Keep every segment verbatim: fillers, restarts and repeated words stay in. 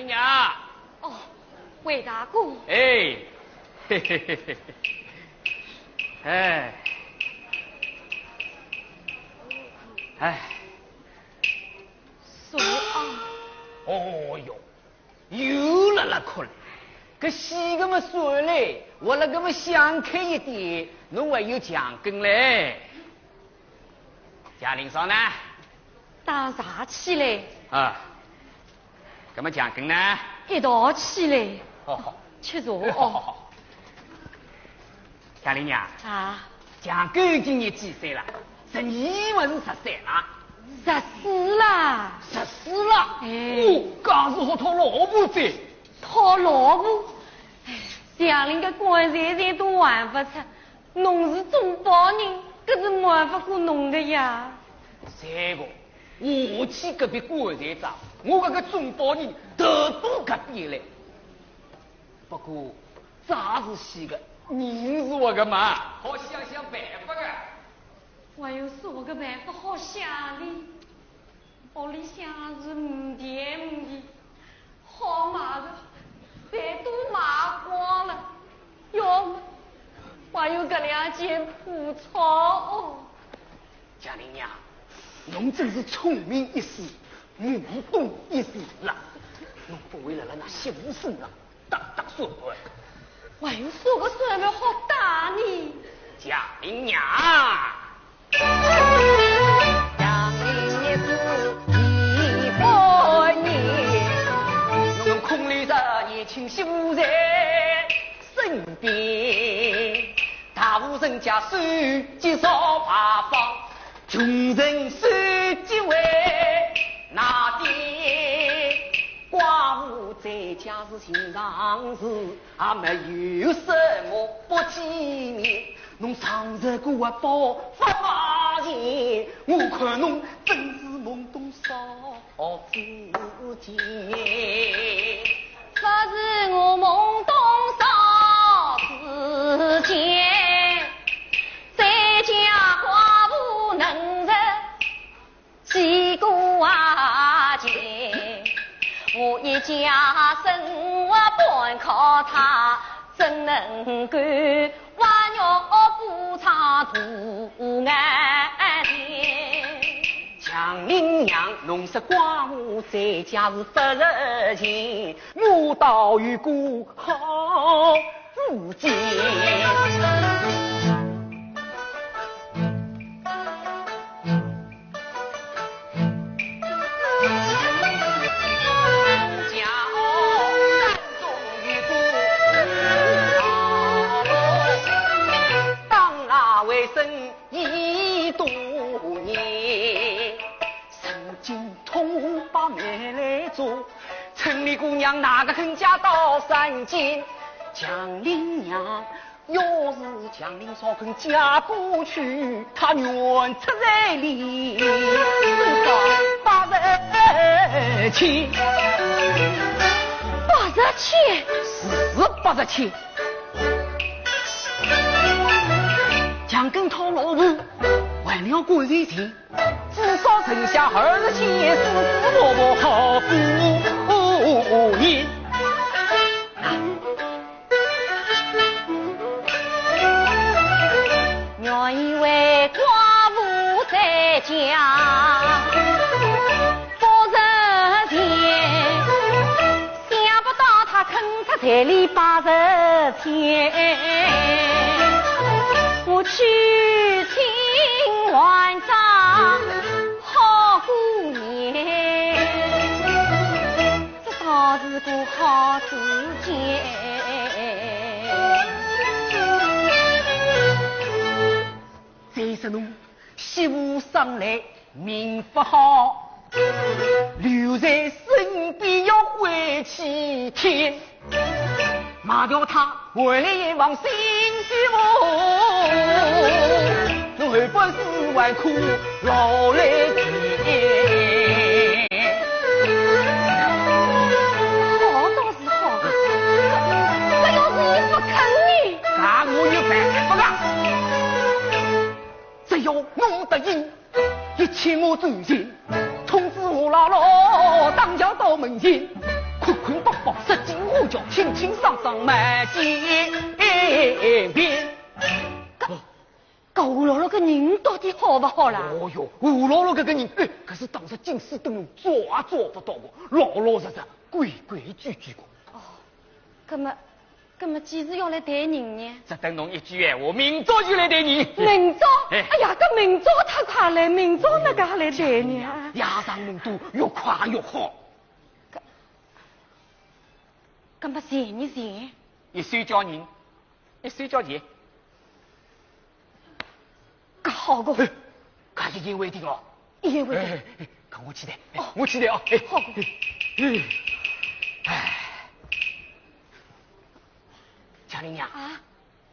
娘。哦，魏大公。哎，嘿嘿嘿嘿，哎，哎。叔啊。哦哟，又辣辣哭了。搿死个么算了，活了个么想开一点，侬还有墙根嘞。 祥林嫂呢？打茶去嘞。啊，搿么墙根呢？一道去嘞。好好。吃茶哦。好好好。祥林娘。啊。墙根今年几岁了？十二还是十三了？十四啦。十四了？哎。哦，刚是好讨老婆子。讨老婆？哎，祥林个棺材钱都还勿出， 侬是中保人，搿是瞒勿过侬个呀。这个，我去隔壁棺材张，我搿个中保人头都隔壁嘞。不过，账是死个，人是活个嘛，好想想办法个。还有啥个办法好想哩？ 屋里向是没田没地，好卖个，侪都卖光了，要么还有搿两间破草屋。祥林娘，侬真是聪明一世，懵懂一时啦！侬勿会辣辣㑚媳妇身上 打打算盘。还有啥个算盘好打呢？祥林娘，祥林娘是一般人，侬空留着年轻媳妇在身边，大户人家手机少排放， 穷人手机为哪点？寡妇在家是寻常事，也没有什么不体面。侬常日过啊，包发发钱，我看侬真是懵懂少知见。不是我懵懂少知见， 在家寡妇能忍几个啊钱？我一家生活半靠她，怎能够还要不上大眼睛？祥林娘，侬说寡妇在家是不值钱，我倒有个 好事情。家哦，山中有个好，当那为生已多年，曾经通把媒来做， 城里姑娘哪个肯嫁到山间？祥林娘，要是祥林嫂肯嫁过去，她愿出彩礼八十千。八十千？是八十千。墙根讨老婆，还了棺材钱。 至少剩下二十千，四四落落好过年。原以为寡妇在家不值钱， 想不到她肯出彩礼八十千，我去请还账好过年，这倒是个好事情。再说侬 媳妇生来命不好，留在身边要回去添。卖掉她，换来一房新媳妇，侬后半世还苦劳累点。好倒是好，搿要是伊勿肯呢？那我有办法个。 只要侬答应，一切我遵行。通知我老老打轿到门前，困饱饱，食尽花椒，清清爽爽满街遍。搿，搿胡劳碌个人到底好勿好啦？哦哟，胡劳碌搿个人，哎，搿是当着金丝灯笼捉也捉勿到个，老老实实，规规矩矩个。哦，葛末，葛末几时要来抬人呢？只等侬一句闲话，明朝就来抬人。明朝？哎。哎呀，搿明朝太快了，明朝哪能还来抬人啊？夜长梦多，越快越好。 搿，搿么前日前？一手交人，一手交钱。搿好个。哎，搿一定会定哦。一定会定。哎，哎，哎，搿我去抬，哎，哦。我去抬啊，哎。好个。哎，哎。嘉玲娘。啊？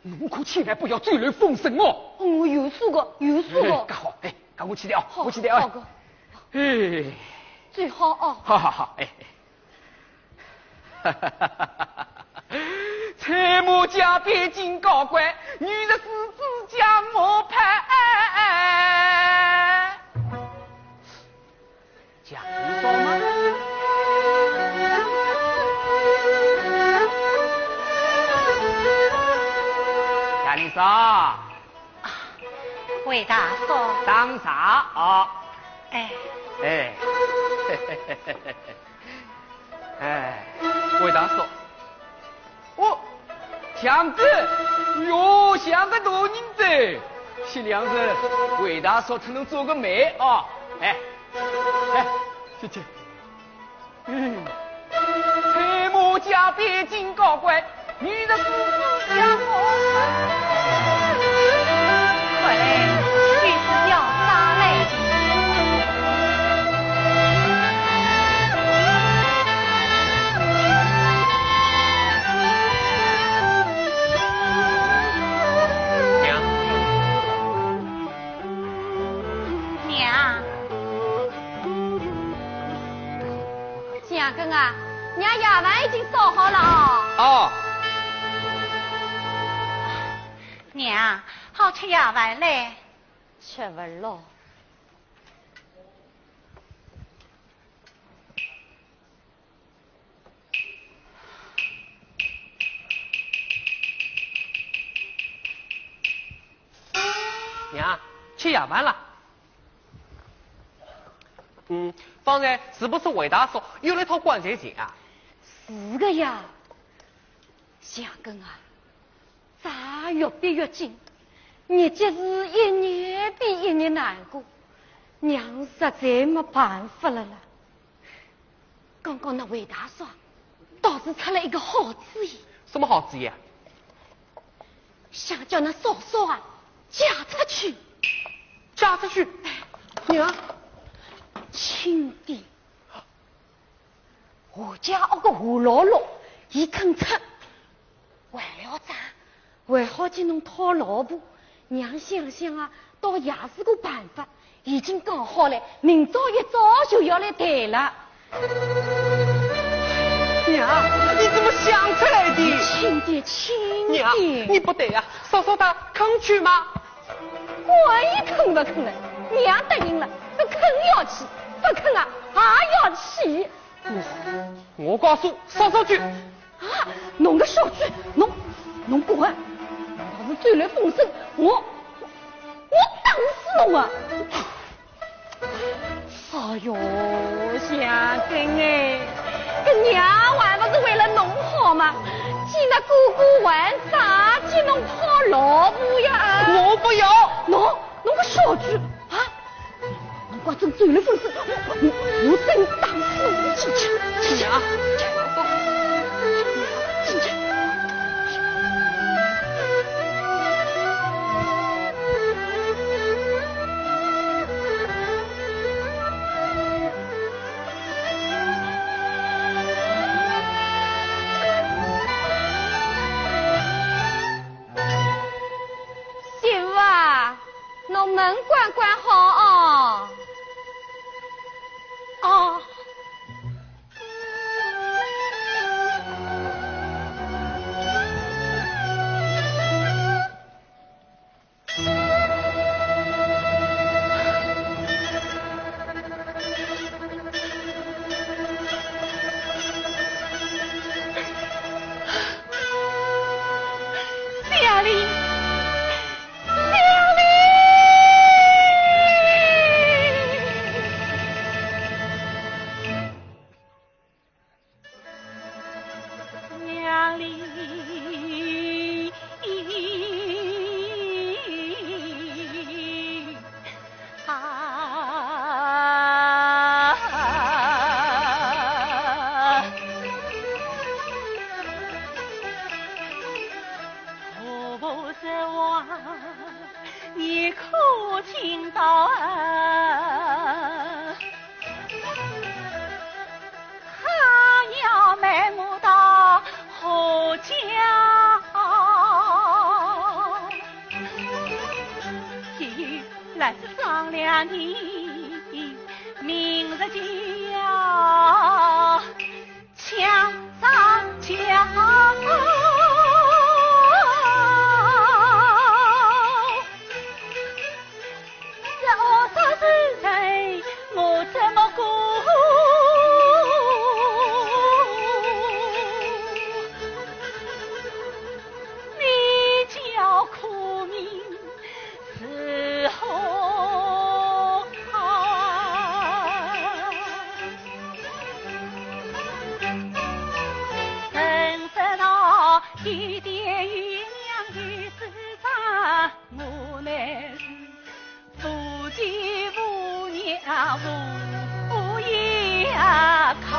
侬可千万不要走漏风声哦。我有数个，有数个。哎，搿好，哎，搿我去抬啊，好，我去抬啊。好个。哎。最好哦。好好好，哎。出马加鞭金高官，女入士子将马派。 讲一说嘛。讲一说。啊，回大叔。当啥啊？哎。哎。哎，回大叔。 哦，祥哥，哟，祥哥大人哉，歇两日，回大叔特侬做个媒啊，哎，哎，谢谢。嗯，出马加鞭金高官，女入士子将马派。快来，就是要打来的。 娘。娘。祥哥啊，娘夜饭已经烧好了哦。哦。娘，好吃夜饭嘞。吃勿落。 娘，吃夜饭了。嗯，方才是不是回大叔又来讨棺材钱啊？是个呀，祥哥啊，债越逼越紧，日脚是一日比一日难过，娘实在没办法了啦。 刚刚那回大叔倒是出了一个好主意。什么好主意啊？想叫那嫂嫂啊嫁出去。嫁出去？娘，轻点。我家屋个胡劳碌，伊肯出， 还了账，还好去弄讨老婆。娘想想啊，倒也是个办法，已经讲好了，明朝一早就要来抬了。娘，你怎么想出来的？你轻点，轻点。娘，你不对呀，嫂嫂她肯去吗？管伊肯不肯了，娘答应了，是肯要去，不肯啊，也要去。 我，我告诉嫂嫂去。啊，侬个小鬼，侬，侬滚！要是走漏风声，我，我打死侬啊！哎哟，祥哥哎，搿娘还不是为了侬好吗？见那哥哥还啥，见侬讨老婆呀！我不要。侬，侬个小鬼啊！ 我真走漏风声，我，我，我真打死侬！进去，进去啊！进去！媳妇啊， 侬门关关好哦。哦。丈量你明日就要抢上轿。这二十岁人，我怎么过？你叫苦命 是何好？人生道，一点余粮与子长，我乃是无妻无娘无依靠。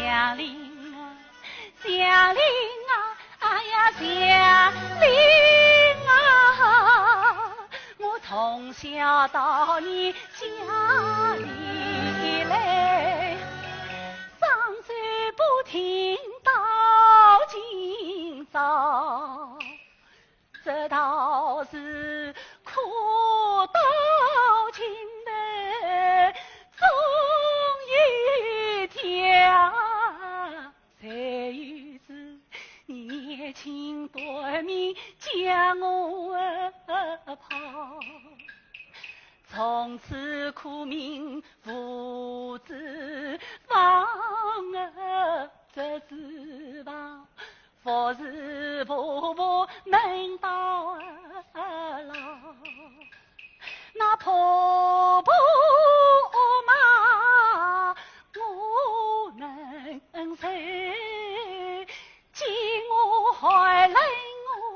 祥林啊， 祥林啊，哎呀，祥林啊，我从小到你家里来，双手不停到今朝，这道是苦道尽头终有条。 谁又知你年轻短命将我抛，从此苦命无指望，这指望 不是婆婆能到老，那婆婆骂我能忍，见我寒冷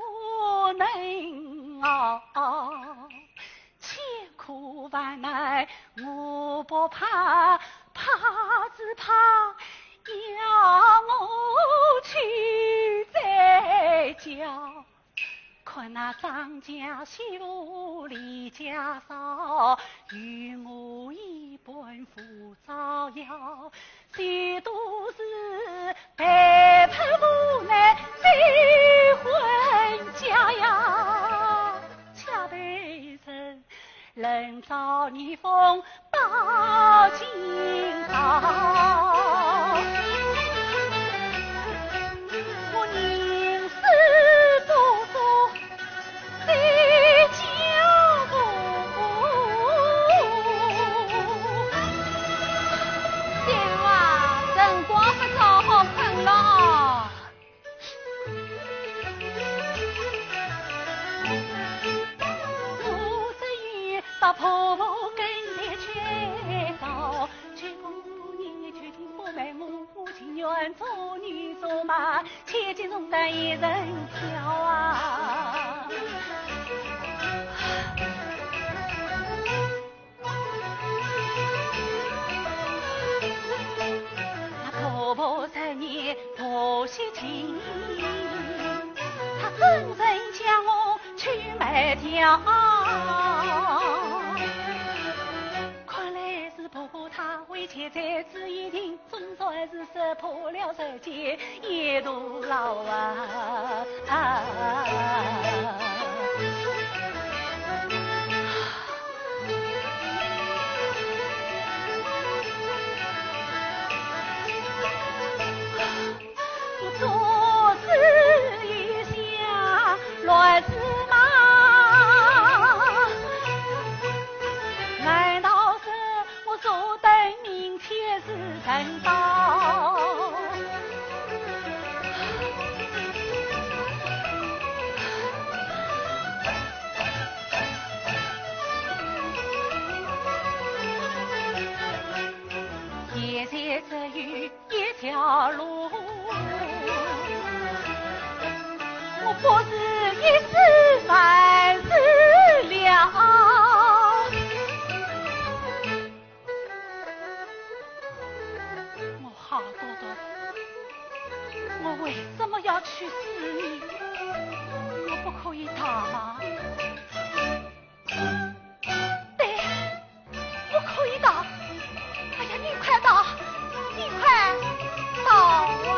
我能熬。 千苦万难我不怕，怕只怕要我去再叫。看那张家媳妇李家嫂，与我一般扶 照耀，许多事被迫无奈再婚家呀，却被人冷嘲热讽到今朝。我宁死不做 姐夫啊，辰光不早，好困了啊。我只有到婆婆跟前去告，求你决定不瞒我，我情愿做牛做马， 千金重担一人挑啊。那婆婆十年婆媳情，她怎忍将我去卖掉？看来是婆婆她为钱财只一定， 总算是识破了世间一途劳啊。我做事一向乱如麻，难道是 我坐等明天是人到。现在只有一条路，我不是一死还是了。 我好多多，我为什么要去死呢？我不可以逃吗？对，我可以逃。哎呀，你快逃，你快逃啊！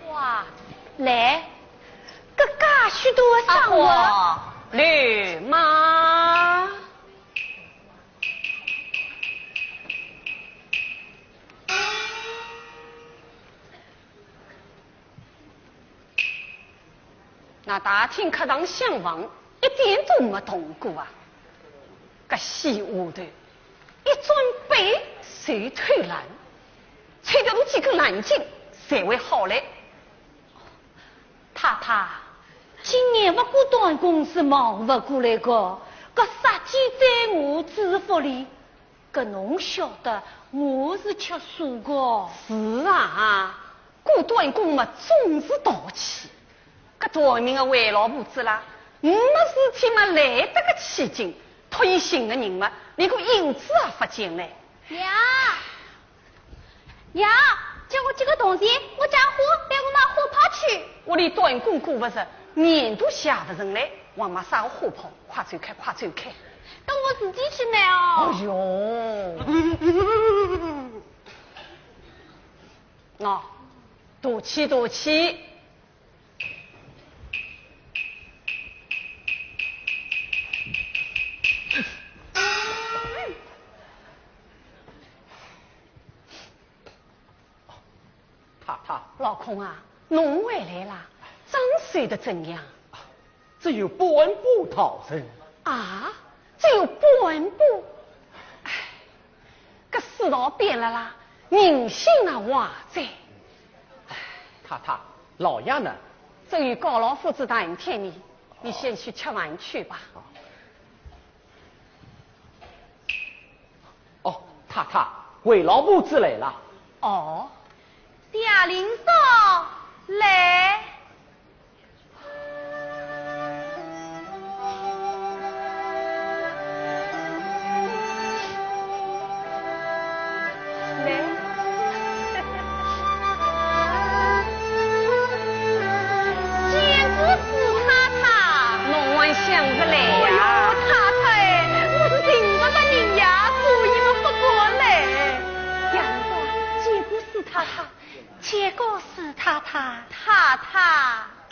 哇，来，搿介许多的生活。阿花，来嘛。 那大厅、客堂、厢房一点都没动过啊！搿死丫头，一转背就偷懒，吹得我几根烂劲才会好嘞。太太，今年物价断供是忙勿过来个，搿杀鸡宰鹅、置福利，搿侬晓得我是吃素个。是啊， 物价断供嘛，总是淘气。搿短命的为老婆子啦，没事体嘛来得个起劲，托伊寻个人嘛，连个影子也勿见嘞。娘，娘，借我几个铜钿，我借花，拨我买花炮去。屋里断供过勿着，年都谢勿成嘞，还买啥个花炮？快走开，快走开！等我自己去买哦。哎哟！ 喏，赌气赌气。太太。老孔啊，侬回来啦，账算得怎样？ 只有半步道成。啊，只有半步？唉，搿世道变了啦，人心啊坏哉。唉。太太，老爷呢？正与高老夫子谈天呢，你先去吃饭去吧。哦，太太，为老夫子来了。哦，谢林嫂，来。 见过四太太。侬还想勿来呀？哎呦，太太哎，我是寻勿着人呀，所以我勿敢来。杨官，见过四太太。见过四太太。太太。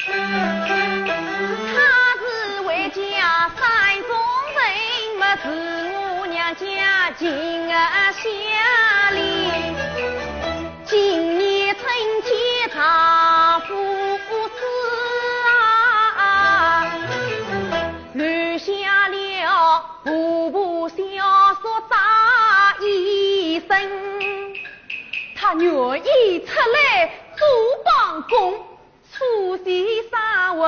他是回家山中人，么是我娘家近啊乡里。今年春节丈夫死啊，留下了婆婆小叔在一身。他愿意出来做帮工， 出些生活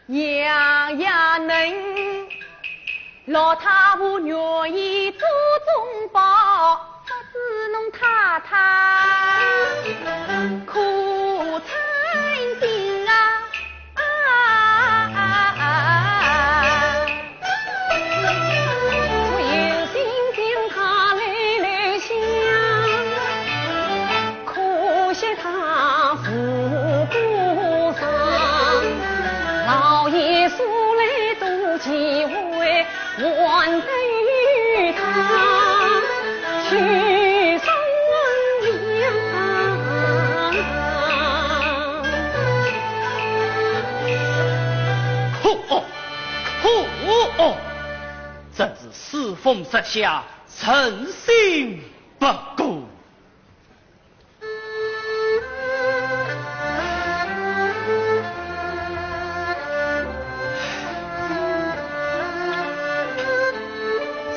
样样能，老太婆愿意做中保，不知侬太太可称心啊？啊，我有心将她来留下，可惜她是不上，老爷素来多忌讳，还得与她去商量。可恶，可恶！真是世风日下，人心不古。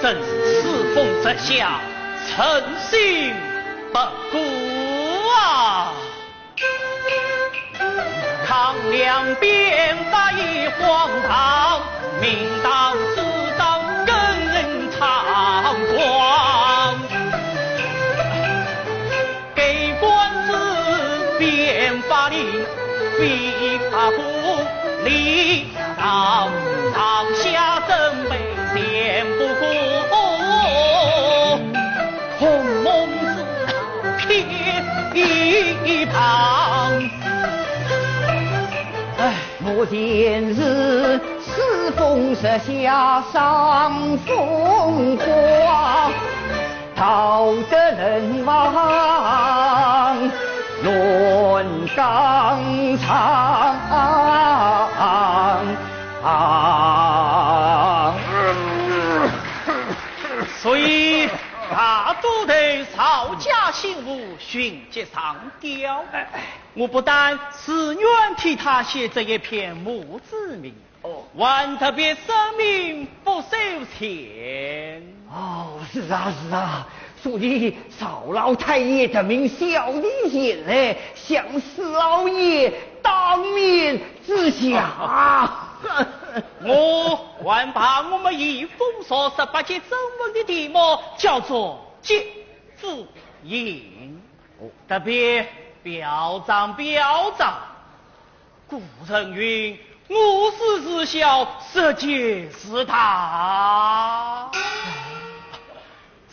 真是世风日下，人心不古啊！哎，我前世世风日下伤风光，道德人亡乱纲常。所以大都头曹家姓吴，寻疾上吊。我不但自愿替他写这一篇墓志铭，哦。还特别声明不收钱。哦，是啊，是啊，所以曹老太爷特命小弟前来向四老爷当面致谢。我还把我们移风所十八节正文的题目叫做节子吟，特别表彰表彰。 古人云：“我师自小，十节自大。”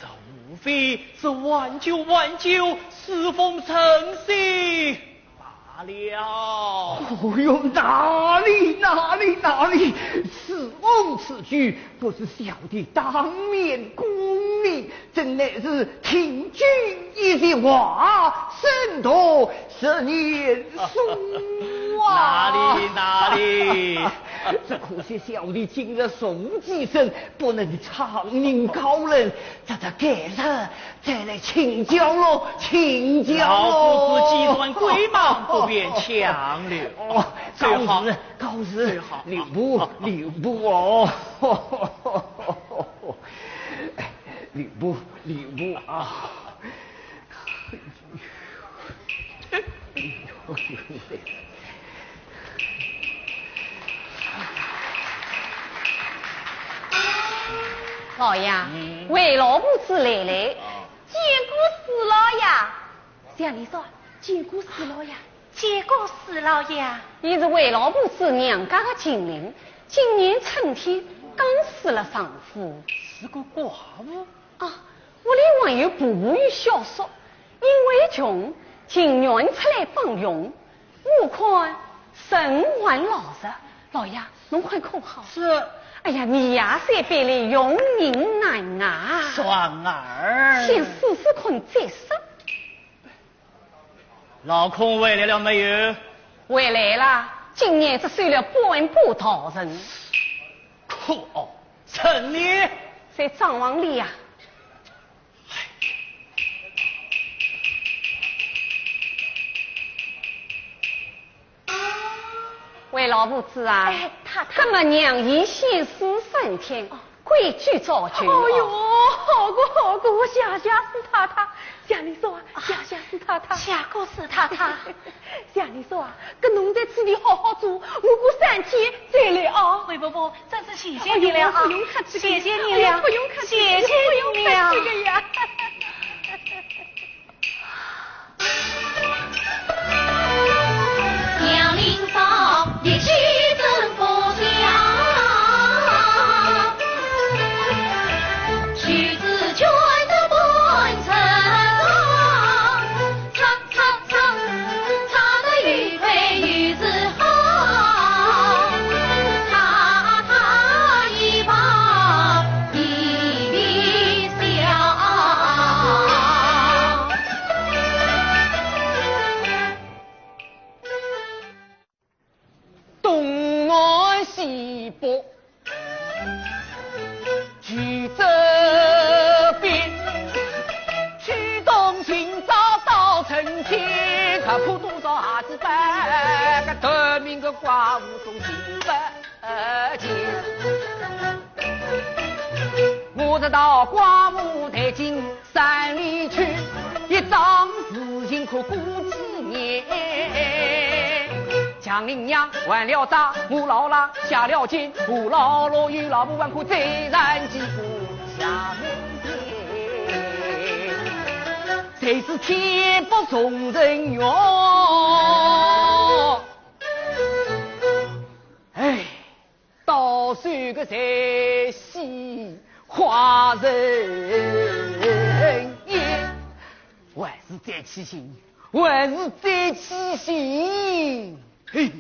这无非是挽救挽救世风尘世罢了。哦哟，哪里，哪里，哪里！世风此举，不是小弟当面功名， 真乃是听君一席话，胜读十年书啊！哪里，哪里！只可惜小弟今日受寄生，不能唱名高人，这，这改日再来请教喽，请教喽。老夫子既然贵忙，不便强留。哦，最好，告辞，告辞，最好。留步，留步哦。哎，留步，留步啊。 老爷，嗯。卫老婆子来了。哦。见过四老爷。向你说，见过四老爷。见过四老爷。伊是卫老婆子娘家的近邻，今年春天刚死了丈夫。是个寡妇。 啊，屋里还有婆婆与小叔，因为穷，情愿出来帮佣。我看人还老实，老爷，侬看可好？是。哎呀，你呀，三辈里用人难啊。双儿。先试试看再说。 老孔回来了没有？回来了，今年只收了半把大人。可恶，陈年。在账房里呀。喂，老婆子啊，哎，太太。那么娘已先死三天，哦。 规矩照旧。哦哟，好个好个，我谢谢四太太。向你说啊，谢谢四太太。谢过四太太。向你说啊，搿侬在此地好好做，我过三天再来啊。卫伯伯，真是谢谢你了啊。哎哟，不用客气的，谢谢你了，哎哟，不用客气的，谢谢你了。不用客气的呀。 东南西北去走遍，去东寻找到春天，看破多少鞋子板，搿短命个寡妇总寻勿见。我是到寡妇台近 山里去，一桩事情可过几年。祥林娘还了债，我老赖谢了情，我老赖与老婆还可再谈几个下面天。谁知天不从人愿。在西花人也。还是再去寻，还是再去寻。嘿。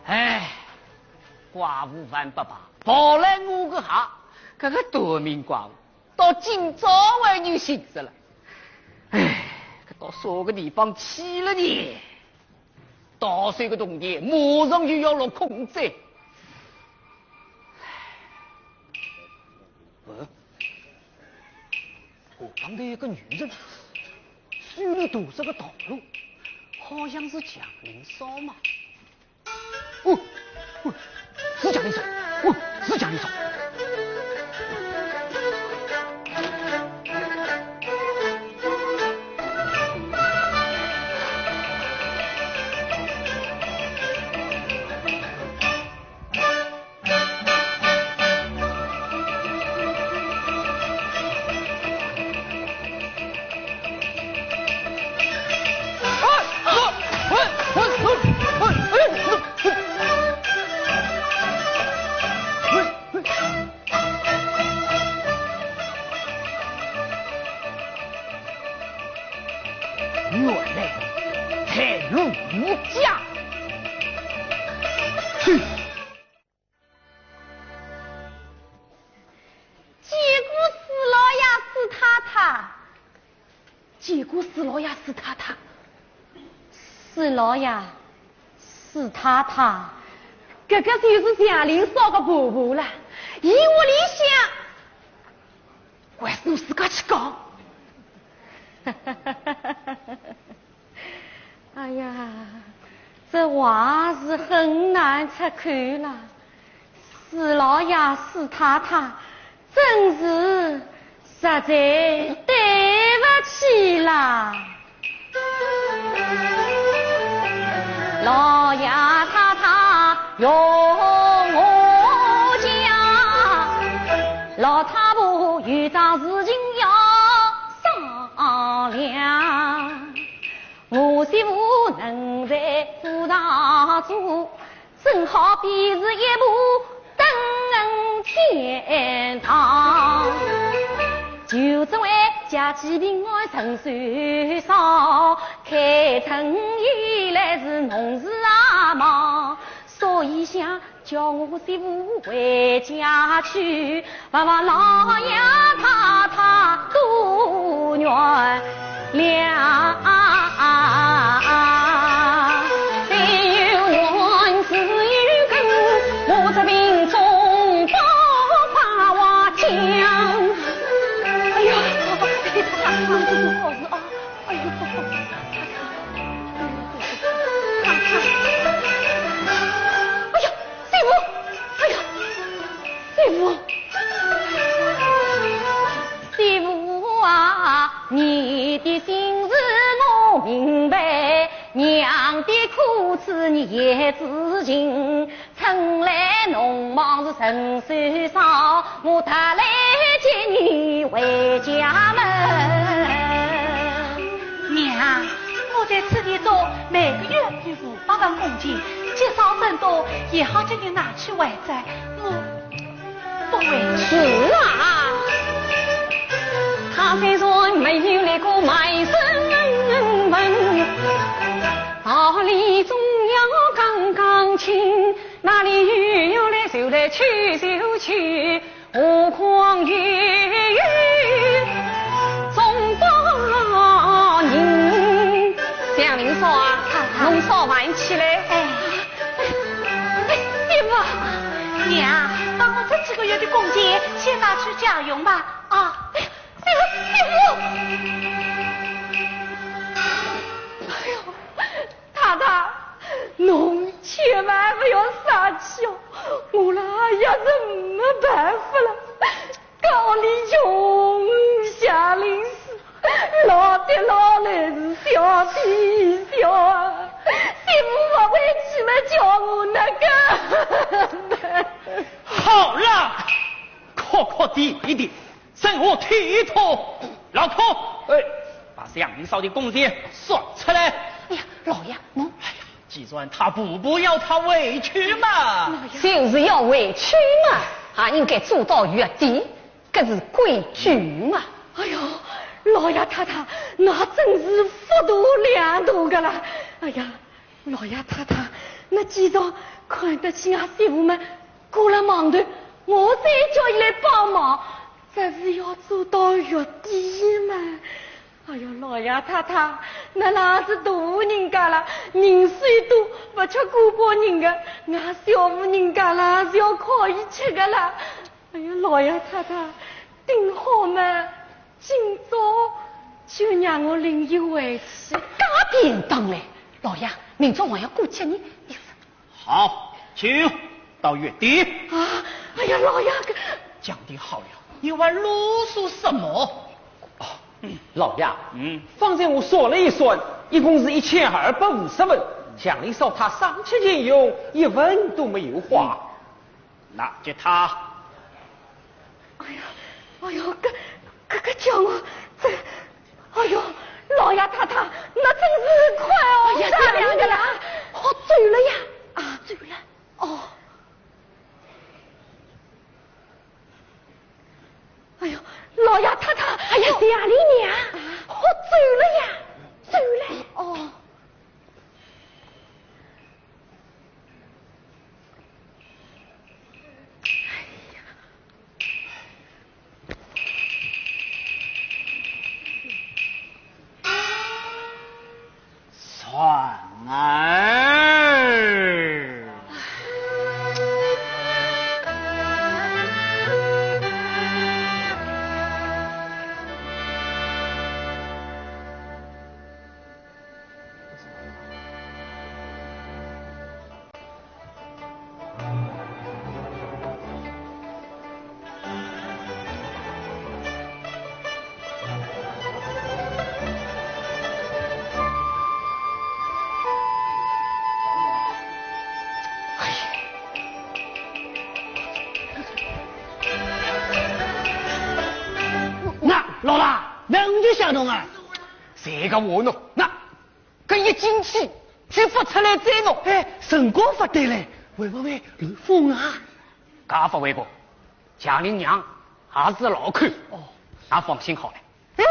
哎，寡妇还勿罢，跑来我个鞋，搿个短命寡妇，到今朝还有兴致了。哎，搿到啥个地方去了呢？ 到手个铜钿马上就要落空哉。嗯，河边头有个女人，手里提着个道路，好像是祥林嫂嘛。哦，哦，是祥林嫂，哦，是祥林嫂。 原来财路无疆。哼！见过四老爷、四太太。见过四老爷、四太太。四老爷、 四太太，搿个就是祥林嫂个婆婆了。伊屋里向，还是我自家去讲。哎呀，这话是很难出口了。四老爷、四太太， 真是实在对勿起啦。老爷太太容我讲，老太婆有桩事情要商量。我媳妇能在府上做， 正好比是一步登天堂。就只为家计平安顺手烧，开春以来是农事也忙，所以想叫我媳妇回家去，望望老爷太太多原 谅。哎呦，我只凭忠报把话讲。哎呦，太太，这是好事啊！哎呦，太太，哎呦，太太，哎呦，太太。 哎呀，媳妇！哎呀，媳妇！媳妇啊，你的心事我娘的苦楚你也知情，春来农忙是人手少，我特来接你回家门。娘，我在此地做每个月有五百文工钱，积少成多，也好叫你拿去还债。我 不会。是啊，他虽然没有那个卖身份，道理总要讲讲清，哪里有来就来去就去，何况有总不能。祥林嫂啊，侬烧饭去嘞。哎。 哎，媳妇，娘，把我这几个月的工钱先拿去家用吧。啊，哎，媳妇，媳妇。哎呦，太太，侬千万不要生气哦，我啦也是没办法了。 家里穷，祥林嫂，老爹老来是小的小啊，媳妇不会去么叫我那个。好了，哭哭啼啼，生活体统，老孔，哎，把祥林嫂的工钱算出来。哎呀，老爷，侬，哎呀，既然她婆婆要她回去嘛，就是要回去嘛，也应该做到月底。 搿是规矩嘛。哎哟，老爷太太，那真是福大两大个啦。哎呀，老爷太太，那今朝看得起俺媳妇们，过了忙头，我再叫伊来帮忙，这是要做到月底嘛。哎哟，老爷太太，那拉是大人家啦，人手多，勿吃过把人个，俺小妇人家啦是要靠伊吃个啦。 哎呀，老爷太太，顶好嘛，今朝就让我领伊回去。介便当嘞，老爷，明朝还要过节呢，你说。好，请到月底。啊，哎呀，老爷，讲得好呀，你还啰嗦什么？哦，老爷，嗯。方才我算了一算，一共是一千二百五十文，祥林嫂她省吃俭用，一文都没有花。 那给他。哎呀，哎呦，搿搿搿叫我这，哎呦，老爷太太，那真是快哦，哎呀，咱两个啦，好走了呀。啊，走了。哦。哎呦，老爷太太，哎呀，祥林娘，好走了呀，走了。哦。 算儿。那，老大，那我就想通啊。这个我弄，那 搿一进去就勿出来再弄。哎，辰光勿对嘞，会勿会漏风啊？搿勿会个，祥林娘还是老看。哦，㑚放心好了。哎，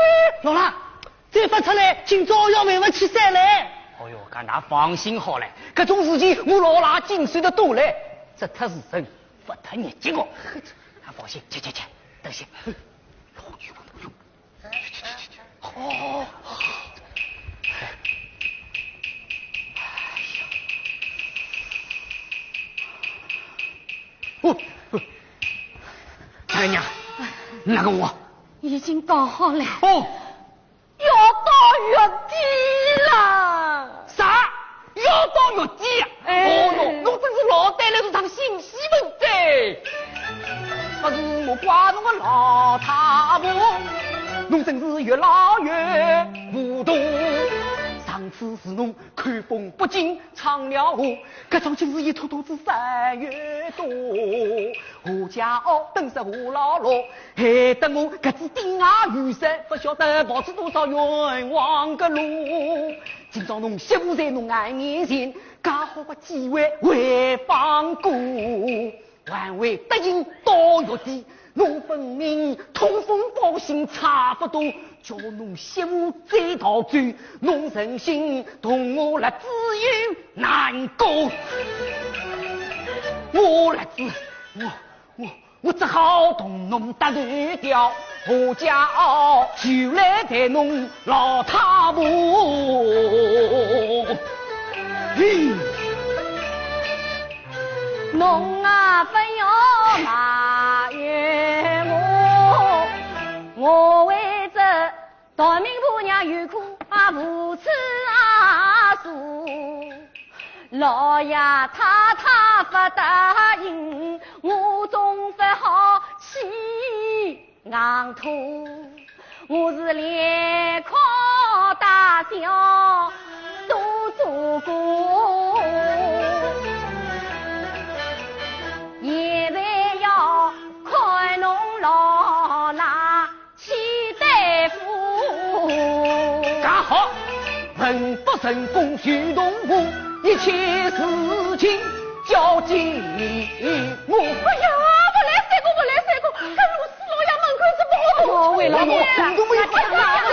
老大，再勿出来，今朝要饭勿起三嘞。哦哟，搿㑚放心好了，搿种事体我老大经手得多嘞，这脱事情勿脱日脚个。㑚放心，去去去，等歇。 哦。哦，哦。哎呀，那个我。已经讲好了。哦。要到月底了。啥？ 要到月底呀？哎。哦哟，侬真是老对了，是上新西门子。勿是我怪侬个老太婆，侬真是越来越糊涂。上此事侬口风不紧唱了和，搿桩亲事一拖拖至三月多。何家哦，等煞何老老，害得我搿只顶啊雨伞，勿晓得跑出多少冤枉个路。今朝侬媳妇在侬眼面前，介好个机会还放过。 还未答应到月底，侬分明通风报信差勿多，叫侬媳妇再逃走，侬存心同我辣子有难过。我辣子，我，我，我只好同侬搭头调，何家哦，就来待侬老太婆。嘿。 侬啊，勿要埋怨我，我为这短命婆娘有苦啊，无处啊诉。老爷太太勿答应，我总勿好气 硬拖，我是连靠带小都做过，现在要看侬老衲去对付。讲好，文不成功就动武，一切事情交给我。哎呀，勿来三个，勿来三个，搿路 老爷门口是勿好哦，为了我，侬都没有办法了。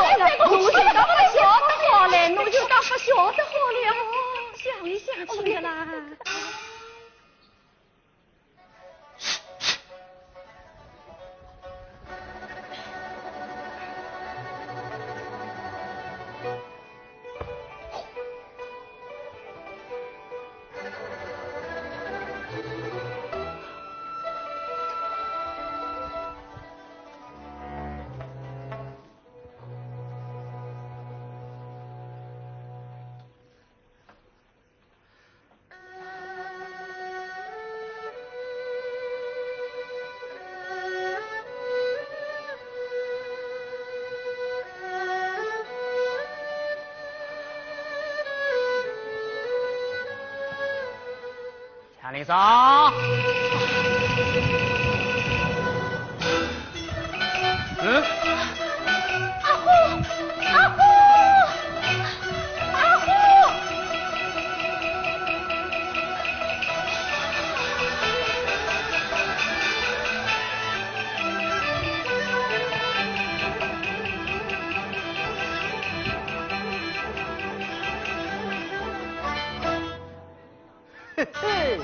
侬就当勿晓得好嘞，侬就当勿晓得好嘞，哦，想里想去的啦。祥林嫂。嗯？阿虎，阿虎，阿虎！ 嘿嘿。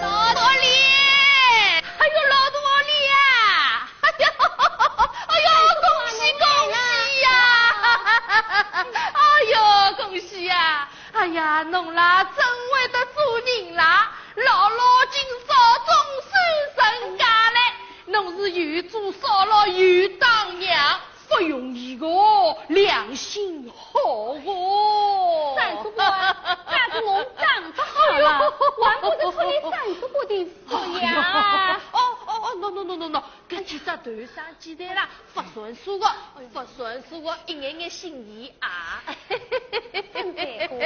老大哩，哎呦，老大哩呀！哎呦，哎呦，恭喜恭喜呀！哎呦，恭喜呀！哎呀，侬啦真会得做人啦！老老今朝总算成家了，侬是又做嫂了又当娘， 勿容易哦，良心好哦。三叔伯啊，假使我长得好了，哎呦，还不是托你三叔伯的福呀？哎呦，哦，哦，哦，喏，喏，喏，喏，喏，搿几只头上几代啦，勿算数个，勿算数个，一眼眼心意啊。真对个，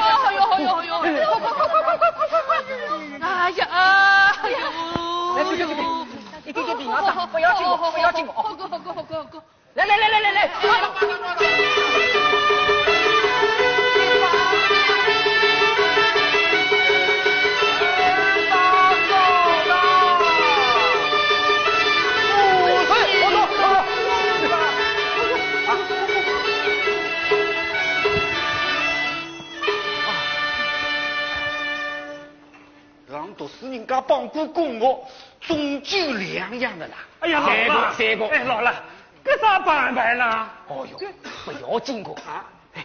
来，哎呦，哎呦，哎呦，哎呦，哎呀，哎呦，来，这个，这个，一点点地方上，不要紧哦，不要紧哦。好个，好个，好个，好个。来，来，来，来，来，来。让读书人家帮过功哦，总就两样的啦。哎呀，老了，三个，三个。哎，老了，搿咋办办啦？哦哟，不要紧个啊。哎，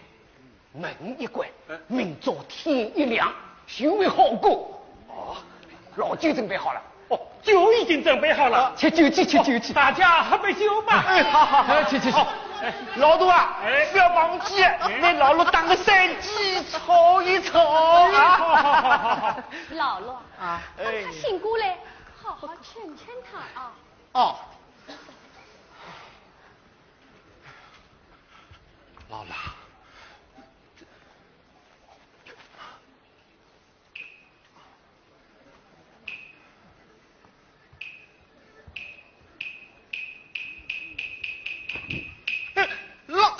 门一关，嗯。明朝天一亮，就会好过。哦。老酒准备好了。哦，酒已经准备好了。吃酒去，吃酒去。哦，大家喝杯酒吧。哎，好，好，好。哎，去，去，去。好。哎，老大啊，哎。不要忘记，哎。拿老六当个三鸡炒一炒啊。哎，好，好，好，好，好。老六，啊。哎。他醒过来，好好劝劝他啊。哦。老六。 老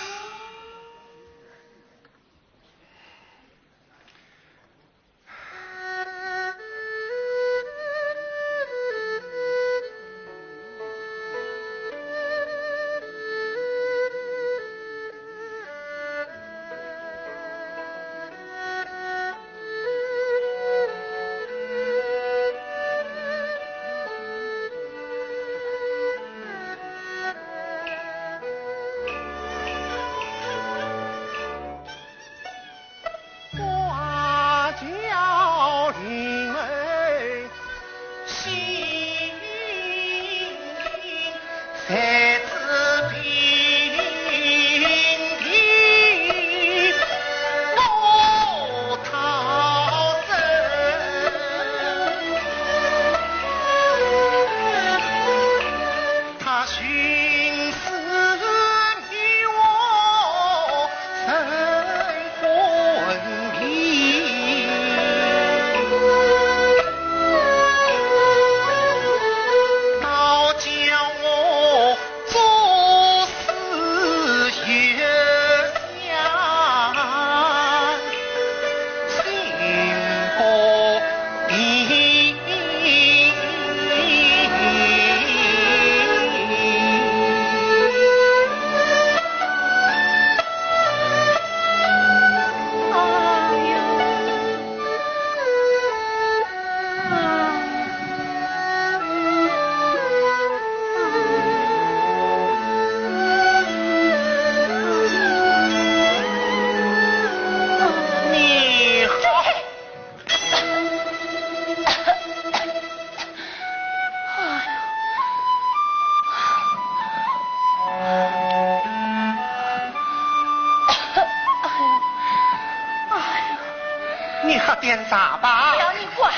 点茶吧。不要你管，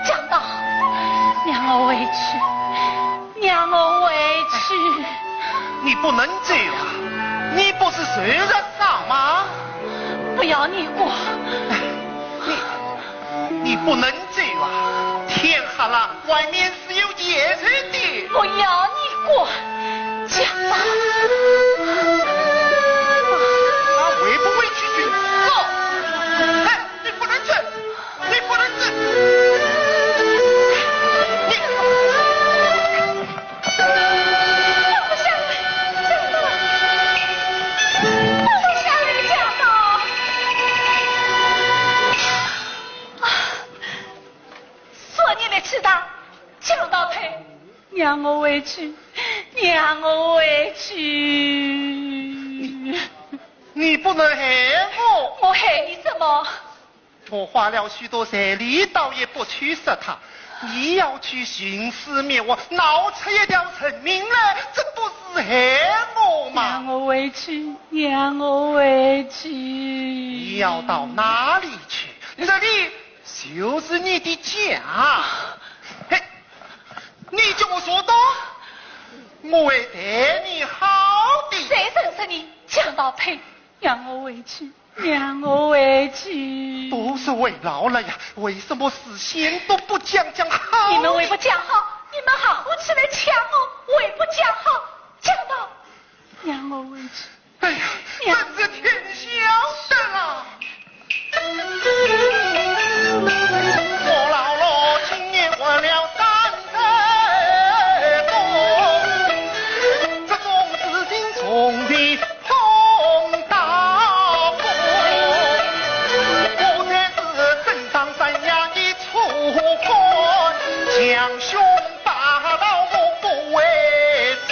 强盗，让我回去，让我回去。你不能走啊！你不是受了伤吗？不要你管。你，你不能走啊！天黑了，外面是有野人的。不要你管，强盗。他会不会去寻死？哎，你不能走！ 你不能走！你放我下来，强盗！放我下来，强盗！啊，说你的气大，强盗退，让我回去，让我回去。你不能害我！我害你什么？ 我花了许多财力，倒也不去说他。你要去徇私灭我，闹出一条人命来，这不是害我吗？让我回去，让我回去。你要到哪里去？这里就是你的家。嘿，你叫我说的，我会待你好的。谁认识你？强盗胚，让我回去。 让我回去。都是为老了呀，为什么事先都不讲讲好？你们为不讲好，你们好好起来抢我，为不讲好，强盗，让我回去。哎呀，真是天晓得了。我老了今年还了三十多，这种事情从未 碰到过。我才是正当山下的粗汉，强凶霸道我不会做。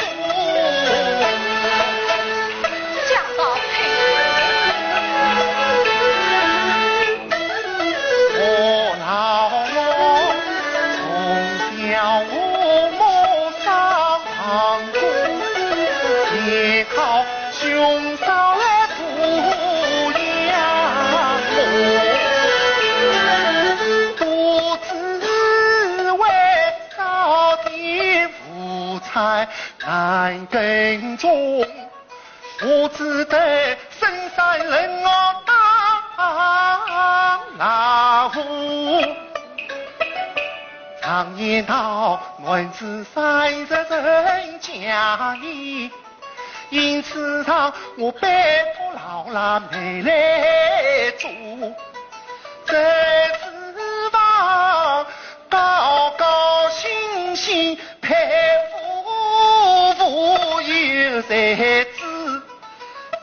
强盗胚！我老了，从小我没上过学，靠 兄嫂来抚养我，不知为啥的无才难耕种，我只得深山人我当老虎。常言道，男子三十成家呢。 因此上我拜托老辣妹来做，这厨房高高兴兴，配夫妇有才子，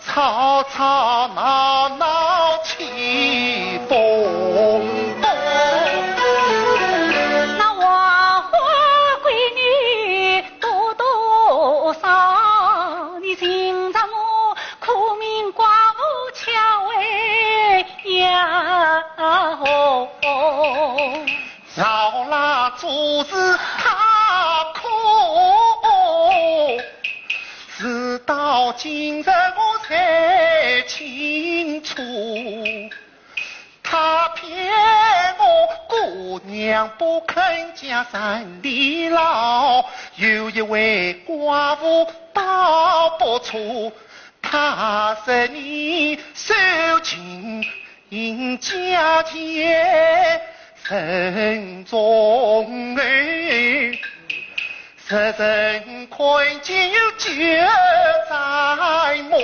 吵吵闹闹起风波。那黄花闺女 多多少，你寻着我苦命寡妇巧为呀哦。老辣做事太苦，事到今日我才清楚。 他骗我，姑娘不肯嫁山里老，有一位寡妇倒不错。他说你受尽家财深重哎，世人看见有九斩么。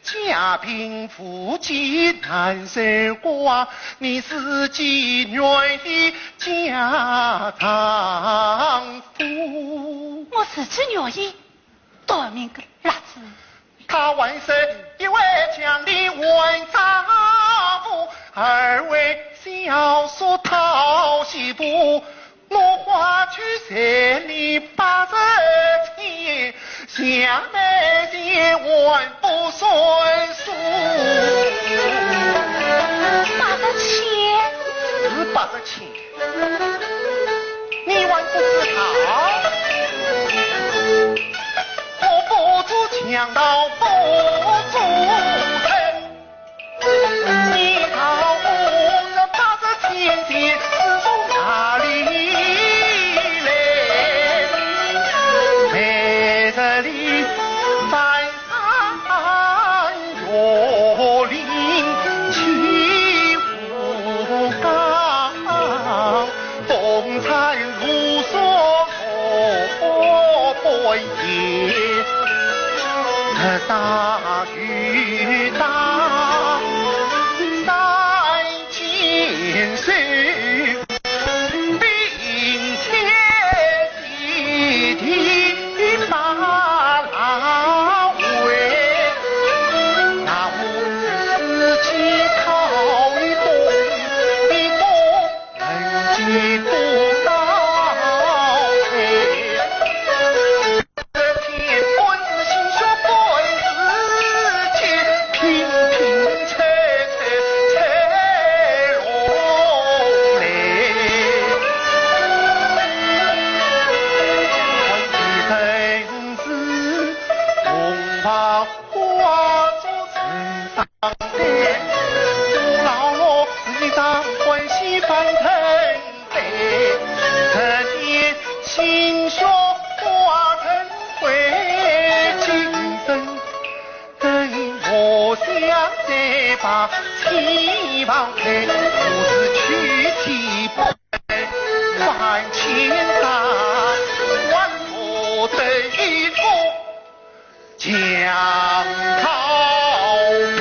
家贫父贱难守寡，你自己愿意嫁丈夫？我自己愿意，短命个辣子。他还说一位强的换丈夫，二位小叔讨媳妇， 我花去彩礼八十千，想买钱还不算数。八十千？是八十千，你还不知道？我不做强盗不做贼。 你道我大雨大，三千岁，并肩的地把拉喂，那我自己讨一冬，一冬 人间多少回，这天官司心胸官司间，平平脆脆脆落泪。我一生是红袍 化作人上台，老老是一张欢喜方寸对，这年心胸化成灰，今生等我想再把希望开，我是去提不万千山，万佛得一个 将高配。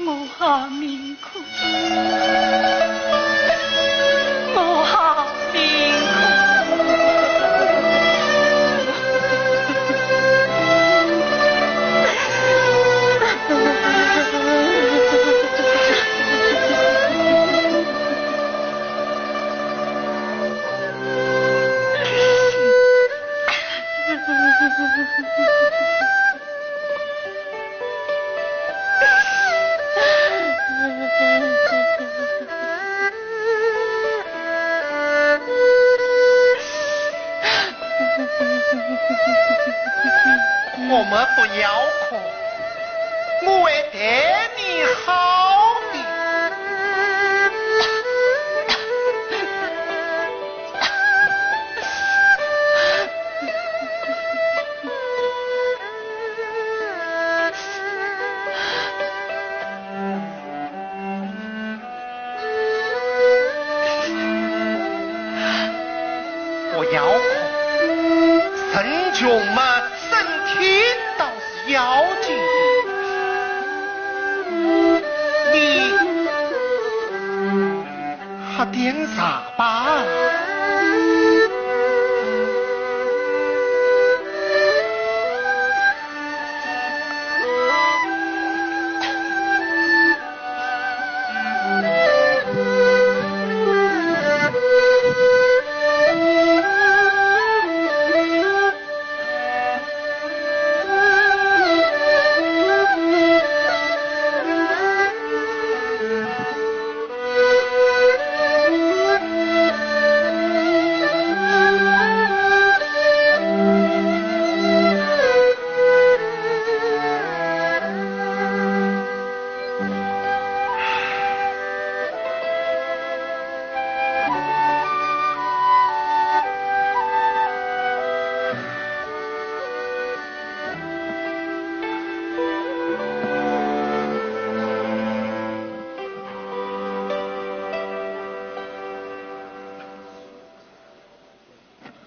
我好命苦，我好命苦。么不要哭，我会待你好的。不要哭，人穷嘛，身体倒是要紧的。你喝点茶吧。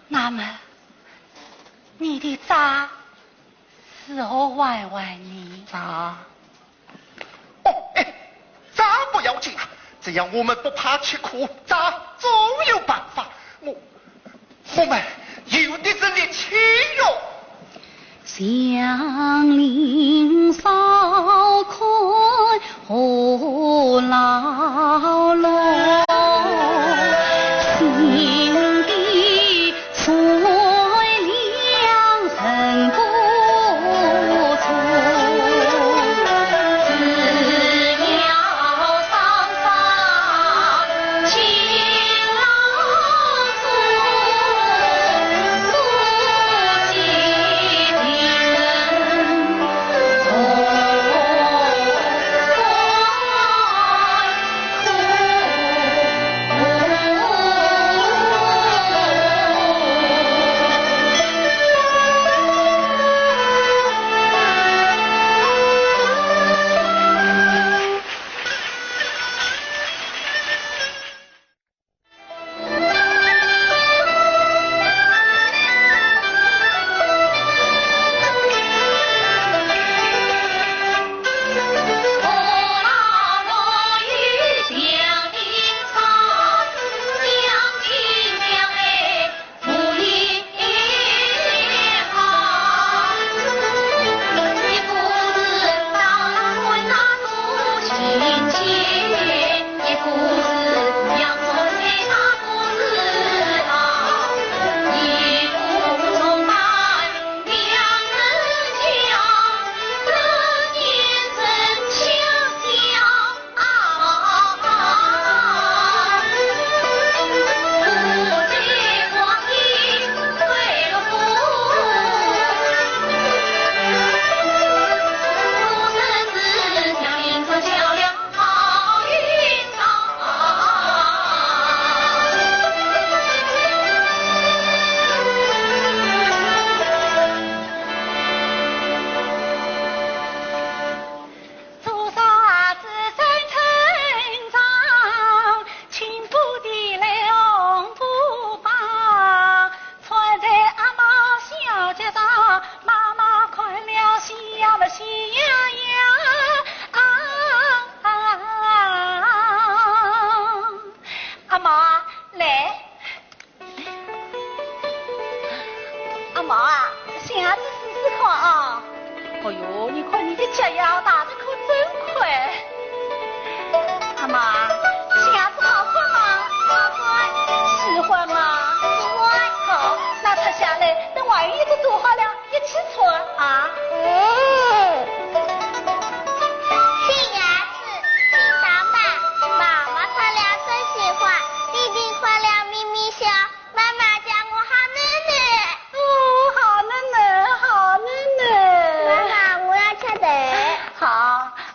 那么，你的债如何还还呢？债？哦，哎，债不要紧啊，只要我们不怕吃苦，债总有办法。我，我们有的是力气哟。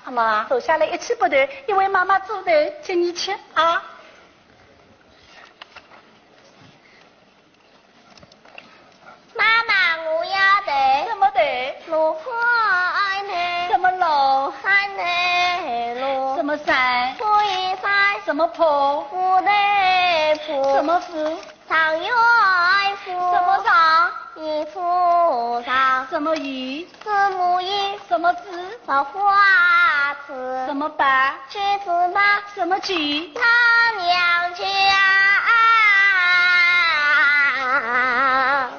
阿毛，坐下来一起剥头，因为妈妈做头给你吃啊。妈妈，我要头。什么头？罗汉头。什么罗？山头罗。什么山？观音山。什么坡？虎头坡。什么虎？ 状元夫。什么状？一夫状。什么一？字母一。什么字？百花枝。什么百？九字百。什么九？老娘舅啊！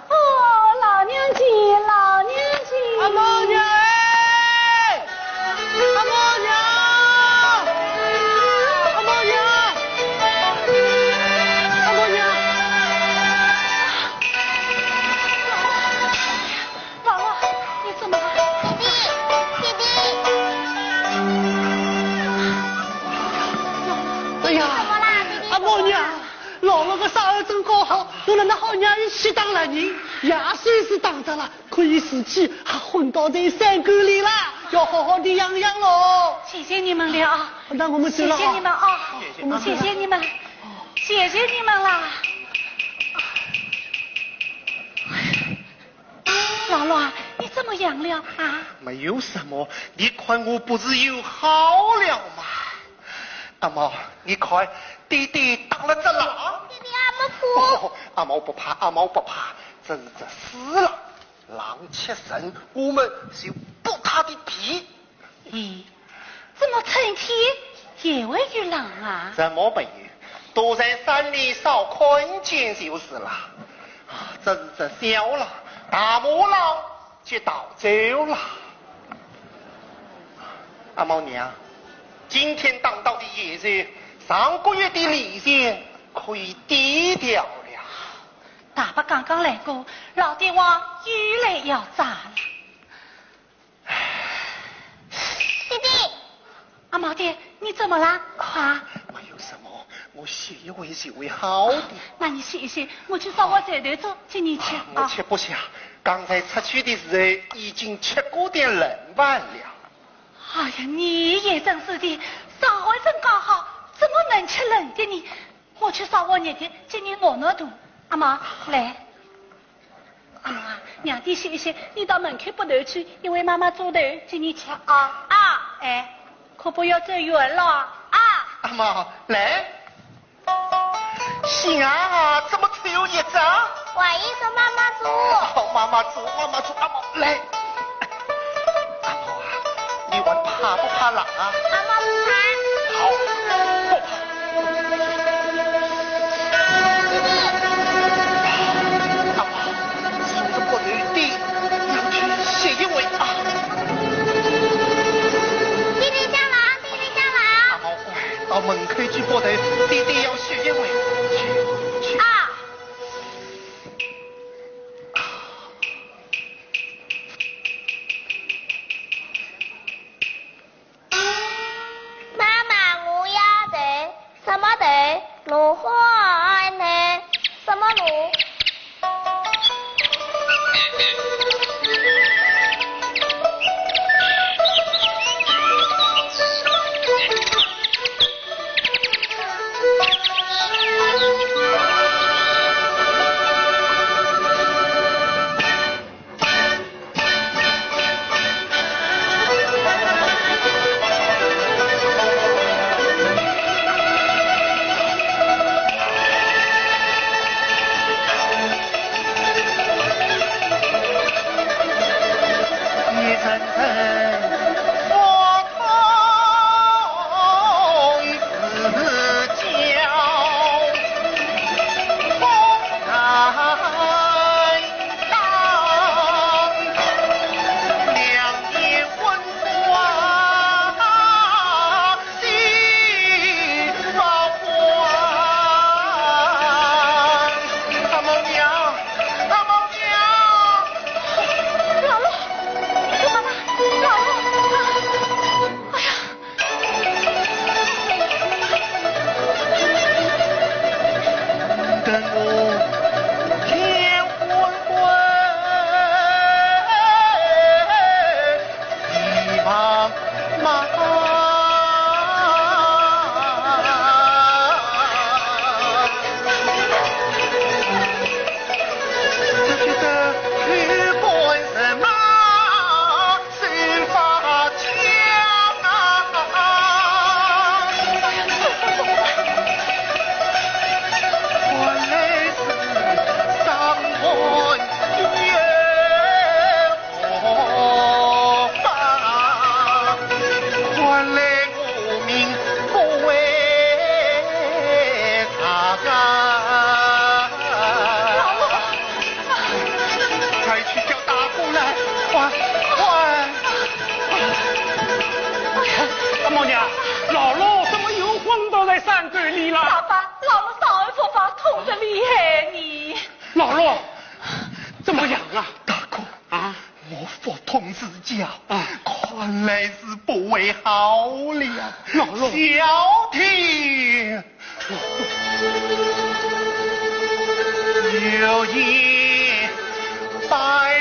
哦，老娘舅，老娘舅。阿毛娘哎！ 阿毛娘！阿毛娘！阿毛娘！老王，你怎么了？弟弟，弟弟。哎呀，怎么啦，弟弟？阿毛娘，老王个伤还真搞好，侬哪能好让伊去打了人？爷算是打着了， 可以自己还昏倒在山沟里啦，要好好地养养喽。谢谢你们了啊。那我们走了啊。谢谢你们啊。我们走了。谢谢你们，谢谢你们啦。老罗啊，你怎么样了啊？没有什么，你看我不是又好了吗？阿毛，你看，爹爹打了只狼。爹爹，阿毛怕。哦，阿毛不怕，阿毛不怕，这是这死了。 狼吃人，我们就剥他的皮。咦，怎么春天也会有狼啊？怎么没有？躲在山里少看见就是了。啊，这是这小了，大母狼就逃走了。阿毛娘，今天打到的野兽，上个月的利钱可以抵掉了。 大伯刚刚来过，老爹王又来要债了。爹爹，阿毛爹，你怎么啦？啊，没有什么，我歇一会就会好的。那你歇一歇，我去烧碗柴头粥给你吃啊。啊，我吃不下，刚才出去的时候已经吃过点冷饭了。哎呀，你也真是的，烧碗粥刚好，怎么能吃冷的呢？ 我去烧碗热的给你暖暖肚。阿毛，来。阿毛啊，让爹歇一歇，你到门口剥头去，因为妈妈做头给你吃啊。啊。哎，可不要走远了啊。阿毛，来。行啊，怎么只有一只啊？万一是妈妈做？哦，妈妈做，妈妈做，阿毛，来。 阿毛啊，你还怕不怕狼啊？阿毛不怕。好，不怕。阿毛，手上骨头的，要去歇一会啊。爹爹叫狼，爹爹叫狼。阿毛乖，到门口去剥头，爹爹要歇一会。去，去。啊。 妈妈，我要头，什么头？罗汉头，什么罗？老罗怎么又昏倒在山沟里了？大伯，老罗上耳腹房，痛得厉害呢。老罗，怎么样啊？大哥，啊？我腹痛如绞，啊。看来是不会好了。老罗。小天。有一拜。